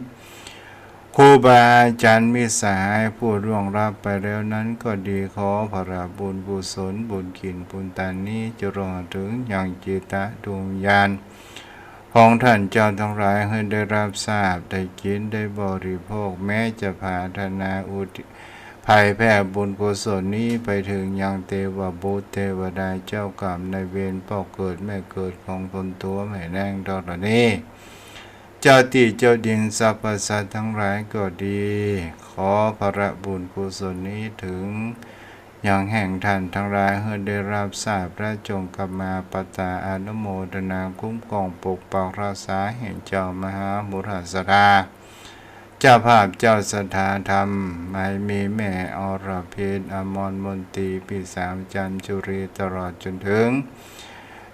ครูบาอาจ๋ารย์มิตรสหายผู้ล่วงลับไปแล้วนั้นก็ดี ขอผละบุญกุศลบุญกิ๋นบุญตานนี้จงลงเถิงยังจิตตะดวงวิญญาณ ของท่านเจ้าตังหลายหื้อได้ฮับทราบ ได้กิ๋น ได้บริโภค แม้จะปรารถนาอุทิศ เผยแผ่บุญกุศลนี้ไปเถิงยังเตวบุตรเตวดา เจ้ากรรมนายเวร ป้อเกิดแม่เกิดของตนตั๋วแม่นางธรณี เจ้าตี้เจ้าดิน สรรพสัตว์ตังหลายก็ดี ขอผละบุญกุศลนี้เถิง ยังแห่งท่านตังหลายหื้อได้ฮับทราบ และจงกำมาปัตตาอนุโมทนา คุ้มครองปกปักรักษาแห่งเจ้ามหามุราศรัทธา เจ้าภาพเจ้าศรัทธาธรรม ไม่มีแม่อรพิน อมรมนตรี ปี้สาวจันจุรี ตลอดจ๋นเถิง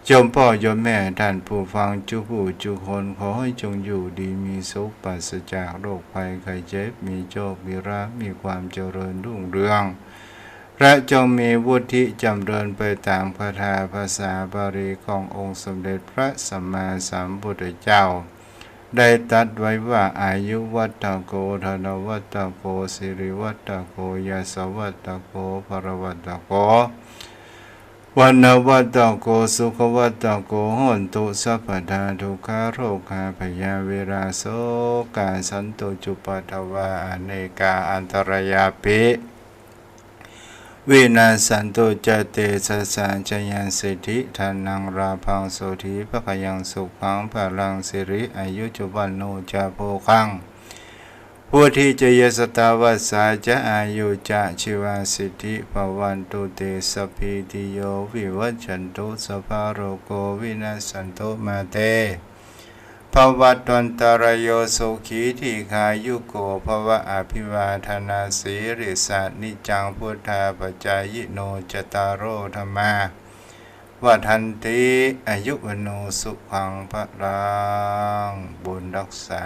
โยมป้อโยมแม่ท่านผู้ฟังจุผู้จุคน ขอหื้อจงอยู่ดีมีสุข ปราศจากโรคภัยไข้เจ็บ มีโชคมีลาภ มีความเจริญรุ่งเรือง และจงมีวุฒิจ๋ำเริญไปต๋ามคาถาภาษาบาลีขององค์สมเด็จพระสัมมาสัมพุทธเจ้า ได้ตรัสไว้ว่า อายุวัตโก ธนวัตโก สิริวัตโก ยศวัตโก พลวัตโก วรรณวัตโก สุขวัตโก โหนตุสัพพทา ทุกขาโรคาพยาเวราโสกา สันตุจุปปาทวา อเนกาอันตรายาปิ วินาสสันตุ จะเตชะสา จายัสสิทธิ ธนัง ลาภัง โสธี ภะคะยัง สุขัง พลัง สิริ อายุ จะ วัณโณ จะ โภคัง วุฒิ จะ ยศสะตา วัสสา จะ อายุ จะ ชีวา สิทธิ ภะวันตุ เต สัพพีติโย วิวัชชันตุ สัพพะโรโค วินัสสันตุ มา เต ภะวัตวันตะราโย สุขี ทีฆายุโก ภะวะ อภิวาทะนาสีลิสสะ นิจจัง พุทธาปะจายิโน จัตตาโร ธัมมา วัฑฒันติ อายุ วัณโณ สุขัง พะลัง บุญฮักษา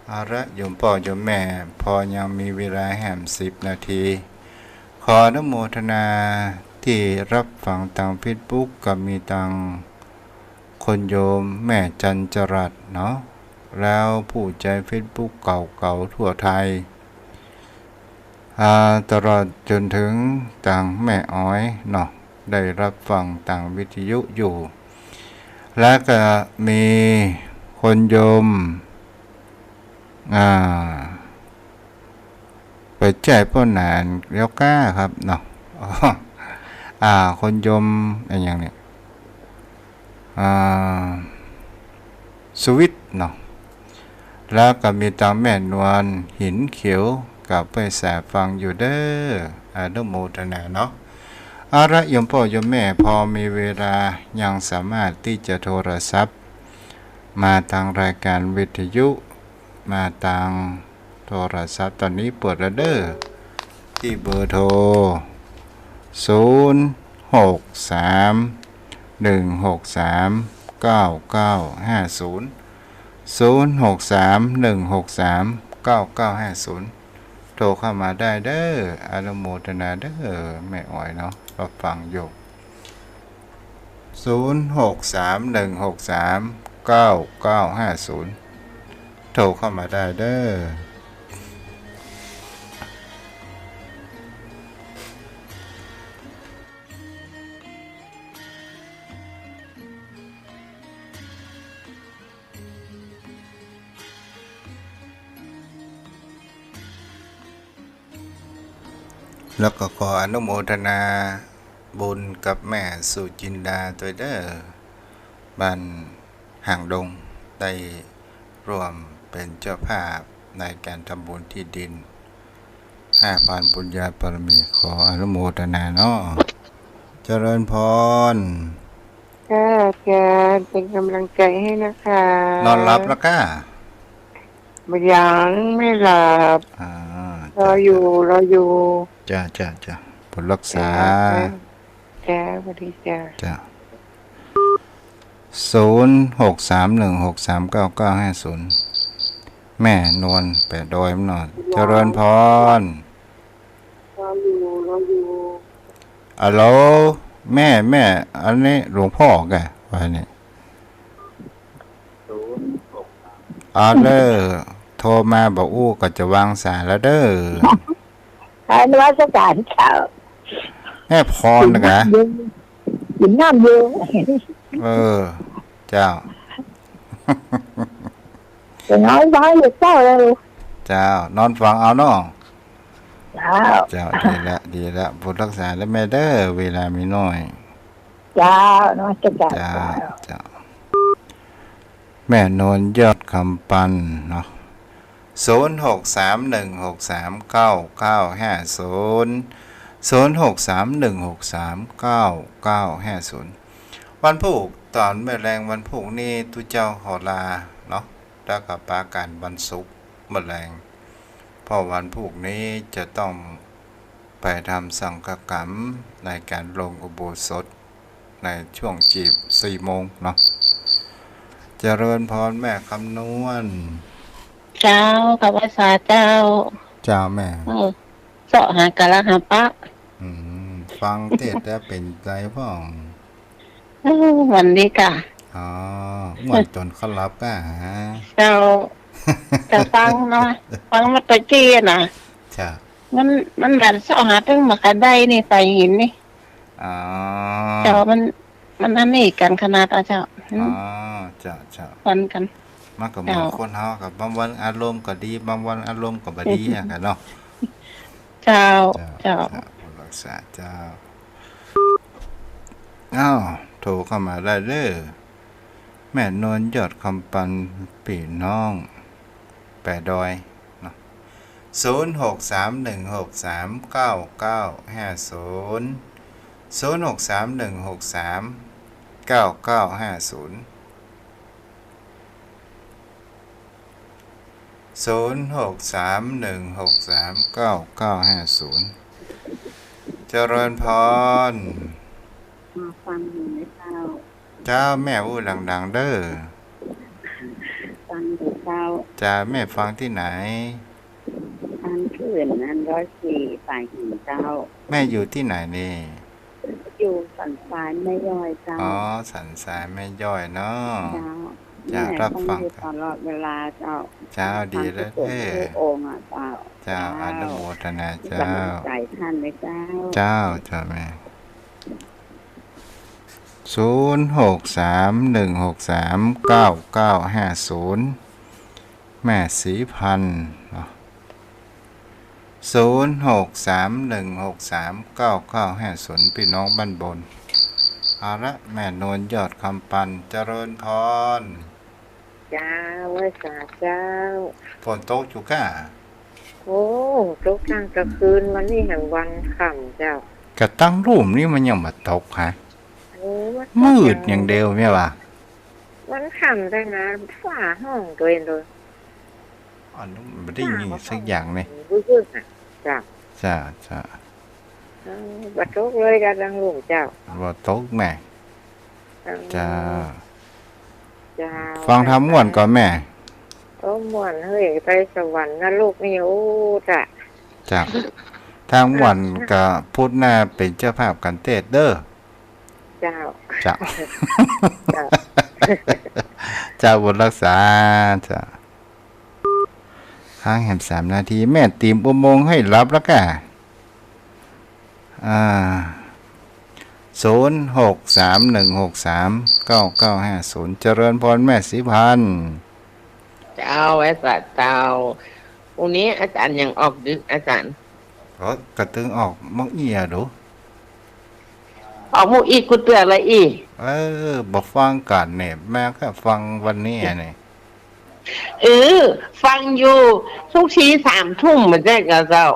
เอาละ โยมป้อโยมแม่ พอยังมีเวลาแหมสิบนาที ขออนุโมทนาตี้ฮับฟังตางเฟซบุ๊ก ก็มีตางคนโยมแม่จันจรัสเนาะ แล้วผู้ใจ๊เฟซบุ๊กเก่าๆ ทั่วไทย อ่า ตลอดจ๋นเถิงตางแม่อ๋อยเนาะ ได้ฮับฟังตางวิทยุอยู่ แล้วก็มีคนโยม อ่า ไปใจ๊ป้อหนานแล้วก้าครับเนาะ อ่า คนโยมอะหยังเนี่ย อ่า สุวิทย์เนาะ แล้วก็มีตางแม่นวลหินเขียว ก็ไปแสฟังอยู่เด้อ อนุโมทนาเนาะ เอาละ โยมป้อโยมแม่ พอมีเวลายังสามารถตี้จะโทรศัพท์มาตางรายการวิทยุ มาตางโทรศัพท์ ต๋อนนี้เปิดแล้วเด้อ ตี้เบอร์โทร ศูนย์ หก สาม หนึ่ง หก สาม เก้า เก้า ห้า ศูนย์ ศูนย์ หก สาม หนึ่ง หก สาม เก้า เก้า ห้า ศูนย์ โทรเข้ามาได้เด้อ อนุโมทนาเด้อ แม่อ๋อยเนาะ รับฟังอยู่ ศูนย์ หก สาม หนึ่ง หก สาม เก้า เก้า ห้า ศูนย์ โทรเข้ามาได้เด้อ แล้วก็ขออนุโมทนาบุญกับแม่สุจินดาตวยเด้อ บ้านหางดง ได้ร่วมเป็นเจ้าภาพในการทำบุญที่ดิน ห้าพัน บุญญาบารมี ขออนุโมทนาเนาะ เจริญพร ค่ะ อาจารย์ เป็นกำลังใจให้นะคะ นอนหลับแล้วก้า บ่ยังไม่หลับ อ่า รออยู่ จ้ะ รออยู่ จ้ะ จ้ะ จ้ะ บุญรักษา จ้ะ จ้ะ สวัสดีจ้ะ จ้ะ ศูนย์ หก สาม หนึ่ง หก สาม เก้า เก้า ห้า ศูนย์ แม่นวล แปะดอย เจริญพร รออยู่ รออยู่ ฮัลโหล แม่ แม่ อันนี้หลวงพ่อแก ว่านี่ อาเด้อ โทรมาบ่อู้ก็จะวางสายแล้วเด้อ ค่ะ นมัสการเจ้า แม่พรนะกะ กิ๋นน้ำอยู่ เออ เจ้า จะนอนฟังอยู่เจ้าเลย เจ้า นอนฟังเอาเนาะ เจ้า เจ้า ดีละ ดีละ บุญรักษาแล้วแม่เด้อ เวลามีน้อย เจ้า นมัสการ เจ้า เจ้า เจ้า แม่นวลยอดคำปันเนาะ ศูนย์ หก สาม หนึ่ง หก สาม เก้า เก้า ห้า ศูนย์ ศูนย์ หก สาม หนึ่ง หก สาม เก้า เก้า ห้า ศูนย์ วันพูก ต๋อนเมื่อแลงวันพูกนี้ตุ๊เจ้าขอลาเนาะ แล้วก็ปะกั๋นวันศุกร์เมื่อแลง เพราะวันพูกนี้จะต้องไปทำสังฆกรรมในการลงอุโบสถ ในช่วงจีบสี่โมงเนาะ เจริญพรแม่คำนวณ เจ้า ขอบคุณเจ้า เจ้าแม่ เออ เซาะหากาละหาปะ อืม ฟังเทศน์แล้วเป๋นไงพ่อง เออ วันนี้กะ อ๋อ ม่วนจ๋นเข้าหลับก้าหา เจ้า จะฟังเนาะ ฟังเมื่อตะกี้น่ะ เจ้า มัน มันดันเซาะหาตึงบ่ค่อยได้นี่ สายหินนี่ อ๋อ เจ้า มัน มันอันนี้กั๋นขนาดอะเจ้า อืม อ๋อ เจ้า เจ้า ฟันกั๋น มันก็เหมือน เจ้า คนเฮากั๋น บางวันอารมณ์ก็ดี บางวันอารมณ์ก็บ่ดีอะกั๋นเนาะ เจ้า เจ้า เจ้า เจ้า บุญรักษาเจ้า อ้าว โทรเข้ามาได้เด้อ แม่นวลยอดคำปัน ปี้น้องแปะดอยเนาะ ศูนย์ หก สาม หนึ่ง หก สาม เก้า เก้า ห้า ศูนย์ ศูนย์ หก สาม หนึ่ง หก สาม เก้า เก้า ห้า ศูนย์ ศูนย์ หก สาม หนึ่ง หก สาม เก้า เก้า ห้า ศูนย์ เจริญพร มาฟังอยู่ไหมเจ้า เจ้า แม่อู้ดังๆ เด้อ ฟังอยู่เจ้า เจ้า แม่ฟังตี้ไหน อันเขื่อนอันร้อยสี่สายหินเจ้า แม่อยู่ตี้ไหนนี่ อยู่สันทรายแม่ย้อยเจ้า อ๋อ สันทรายแม่ย้อยเนาะ เจ้า เจ้า แม่ รับฟัง ฟังอยู่ตลอดเวลาเจ้า เจ้า ดีแล้ว ฟังทุก เอ้ย ทุกองค์อะเจ้า เจ้า เจ้า อนุโมทนาเจ้า ให้กำลังใจท่านนะเจ้า เจ้า เจ้าแม่ ศูนย์ หก สาม หนึ่ง หก สาม เก้า เก้า ห้า ศูนย์ แม่ศรีพันธ์เนาะ ศูนย์ หก สาม หนึ่ง หก สาม เก้า เก้า ห้า ศูนย์ ปี้น้องบ้านบน เอาละ แม่นวลยอดคำปัน เจริญพร เจ้า ไหว้สาเจ้า ฝนตกอยู่ก้า โอ้ ตกตั้งกลางคืน วันนี้แหมวันค่ำเจ้า กะตั้งลุ่มนี่มันยังบ่ตกฮะ โอ้ มันตก มืดอย่างเดียวแม่ว่า มันค่ำแต่นะ ฟ้าห้องตวยเองโดย อันนั้นบ่ได้ยินสักอย่างเลย ฟ้าห้อง บึ้งๆ อะ เจ้า เจ้า เจ้า เออ บ่ตกเลยกาตังลุ่มเจ้า บ่ตกแม่ เออ เจ้า เจ้า ฟังธรรมม่วนก่อแม่ โอ้ ม่วนเฮ้ย ไปสวรรค์นรกนี่ โอ้ จ้ะ เจ้า ธรรมม่วนก่อพุทธหน้าเป๋นเจ้าภาพกั๋นเต๊อะเด้อ เจ้า เจ้า เจ้า เจ้าบุญรักษา เจ้า ค้างแหมสามนาที แม่ติ๋มอุโมงค์ห้วยลับแล้วก่ะ อ่า ศูนย์หกสามหนึ่งหกสามเก้าเก้าห้าศูนย์ เจริญพรแม่ศรีพันธ์ เจ้า ไว้สาเจ้า พรุ่งนี้อาจ๋ารย์ยังออกดึก อาจ๋ารย์ ก็ ก็ตึงออกเมื่ออี้อะดู ออกเมื่ออี้กู้เตื้อละอี้ เออ บ่ฟังก่อนเนี่ย แม่ก็ฟังวันนี้อะเนี่ย เออ ฟังอยู่ ทุกทีสามทุ่ม บ่ใจ้ก่อเจ้า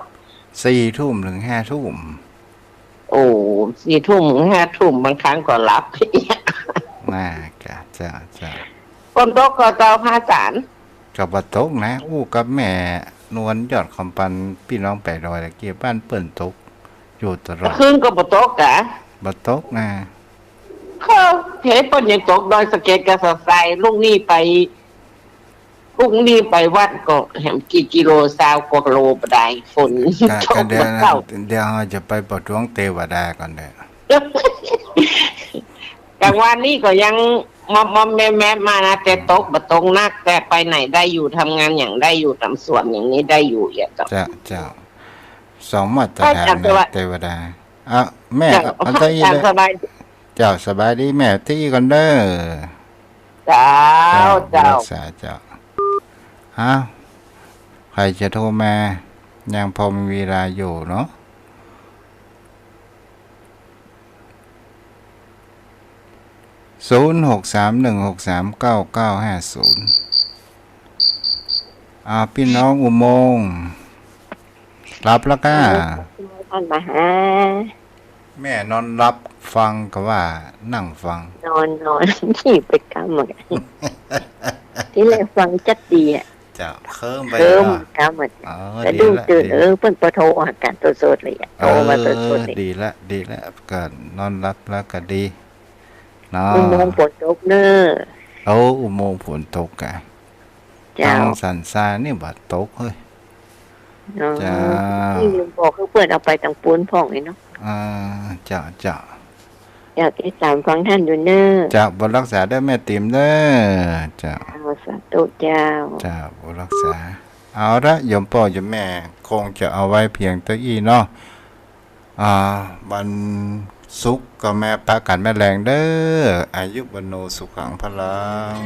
สี่ทุ่มถึงห้าทุ่ม โอ้ สี่ทุ่มถึงห้าทุ่ม บางครั้งก็หลับ น่าจะ เจ้า เจ้า ฝนตกก่อเจ้า พระอาจ๋ารย์ ก็บ่ตกนะ อู้กับแม่นวลยอดคำปัน ปี้น้องไปดอยตะกี้ บ้านเปิ้นตกอยู่ตลอด คืนก็บ่ตกกะ บ่ตกนะ ก็เห็นเปิ้นยังตกดอยสะเก็ดกะสะใส ลุงนี่ไป ลุงนี่ไปวัดก็แหมกี่กิโล ซาวกว่าโลบ่ได้ ฝน ก็ ตก ก็เดี๋ยว บ่เข้า เดี๋ยวเฮาจะไปประท้วงเทวดาก่อนเด้อ กลางวันนี่ก็ยังมอมๆแมมๆมานะ แต่ตกบ่ตกนัก แต่ไปไหนได้อยู่ ทำงานหยังได้อยู่ ต๋ามสวนอย่างนี้ได้อยู่ เจ้า เจ้า เจ้า สองมาตรฐานนะ เทวดา อ่ะ แม่ เจ้า อันตะอี้ เจ้า เลย สบาย เจ้า สบายดีแม่ ตี้ก่อนเด้อ เจ้า เจ้า เจ้า รักษาเจ้า อ้าว ใผจะโทรมา ยังพอมีเวลาอยู่เนาะ ศูนย์หกสามหนึ่งหกสามเก้าเก้าห้าศูนย์ อ่า ปี้น้องอุโมงค์ หลับแล้วก่ะ เออ ท่านมาหา แม่นอนหลับฟังก็ว่านั่งฟัง นอน นอน ขี้ไปกำหมด ทีแรกฟังจัดดีอะ เจ้า เคิ้มไป เคิ้ม เนาะ กำหมด เออ สะดุ้ง ดีละ ตื่น ดี เออ เปิ้นบ่โทรหากั๋นสดๆเลยอะ โทรมาสดๆเลย เออ ดีละ ดีละ ก็นอนหลับแล้วก็ดี เนาะ อุโมงค์ฝนตกเน้อ โอ้ อุโมงค์ฝนตกก่ะ เจ้า ตังสันทรายนี่บ่ตกเฮ้ย อ๋อ เจ้า ตี้บอกคือเปิ้นเอาไปตังปู๊นพ่องไอ้เนาะ อ่า เจ้า เจ้า อยากติดต๋ามฟังท่านอยู่เน้อ เจ้า บุญรักษาเด้อแม่ติ๋มเด้อ เจ้า เจ้า สาธุเจ้า เจ้า บุญรักษา เอาละ โยมป้อโยมแม่ คงจะเอาไว้เพียงเต้าอี้เนาะ อ่า วันศุกร์ก็แม่ปะกั๋นแม่แลงเด้อ อายุวัณโณสุขังพลัง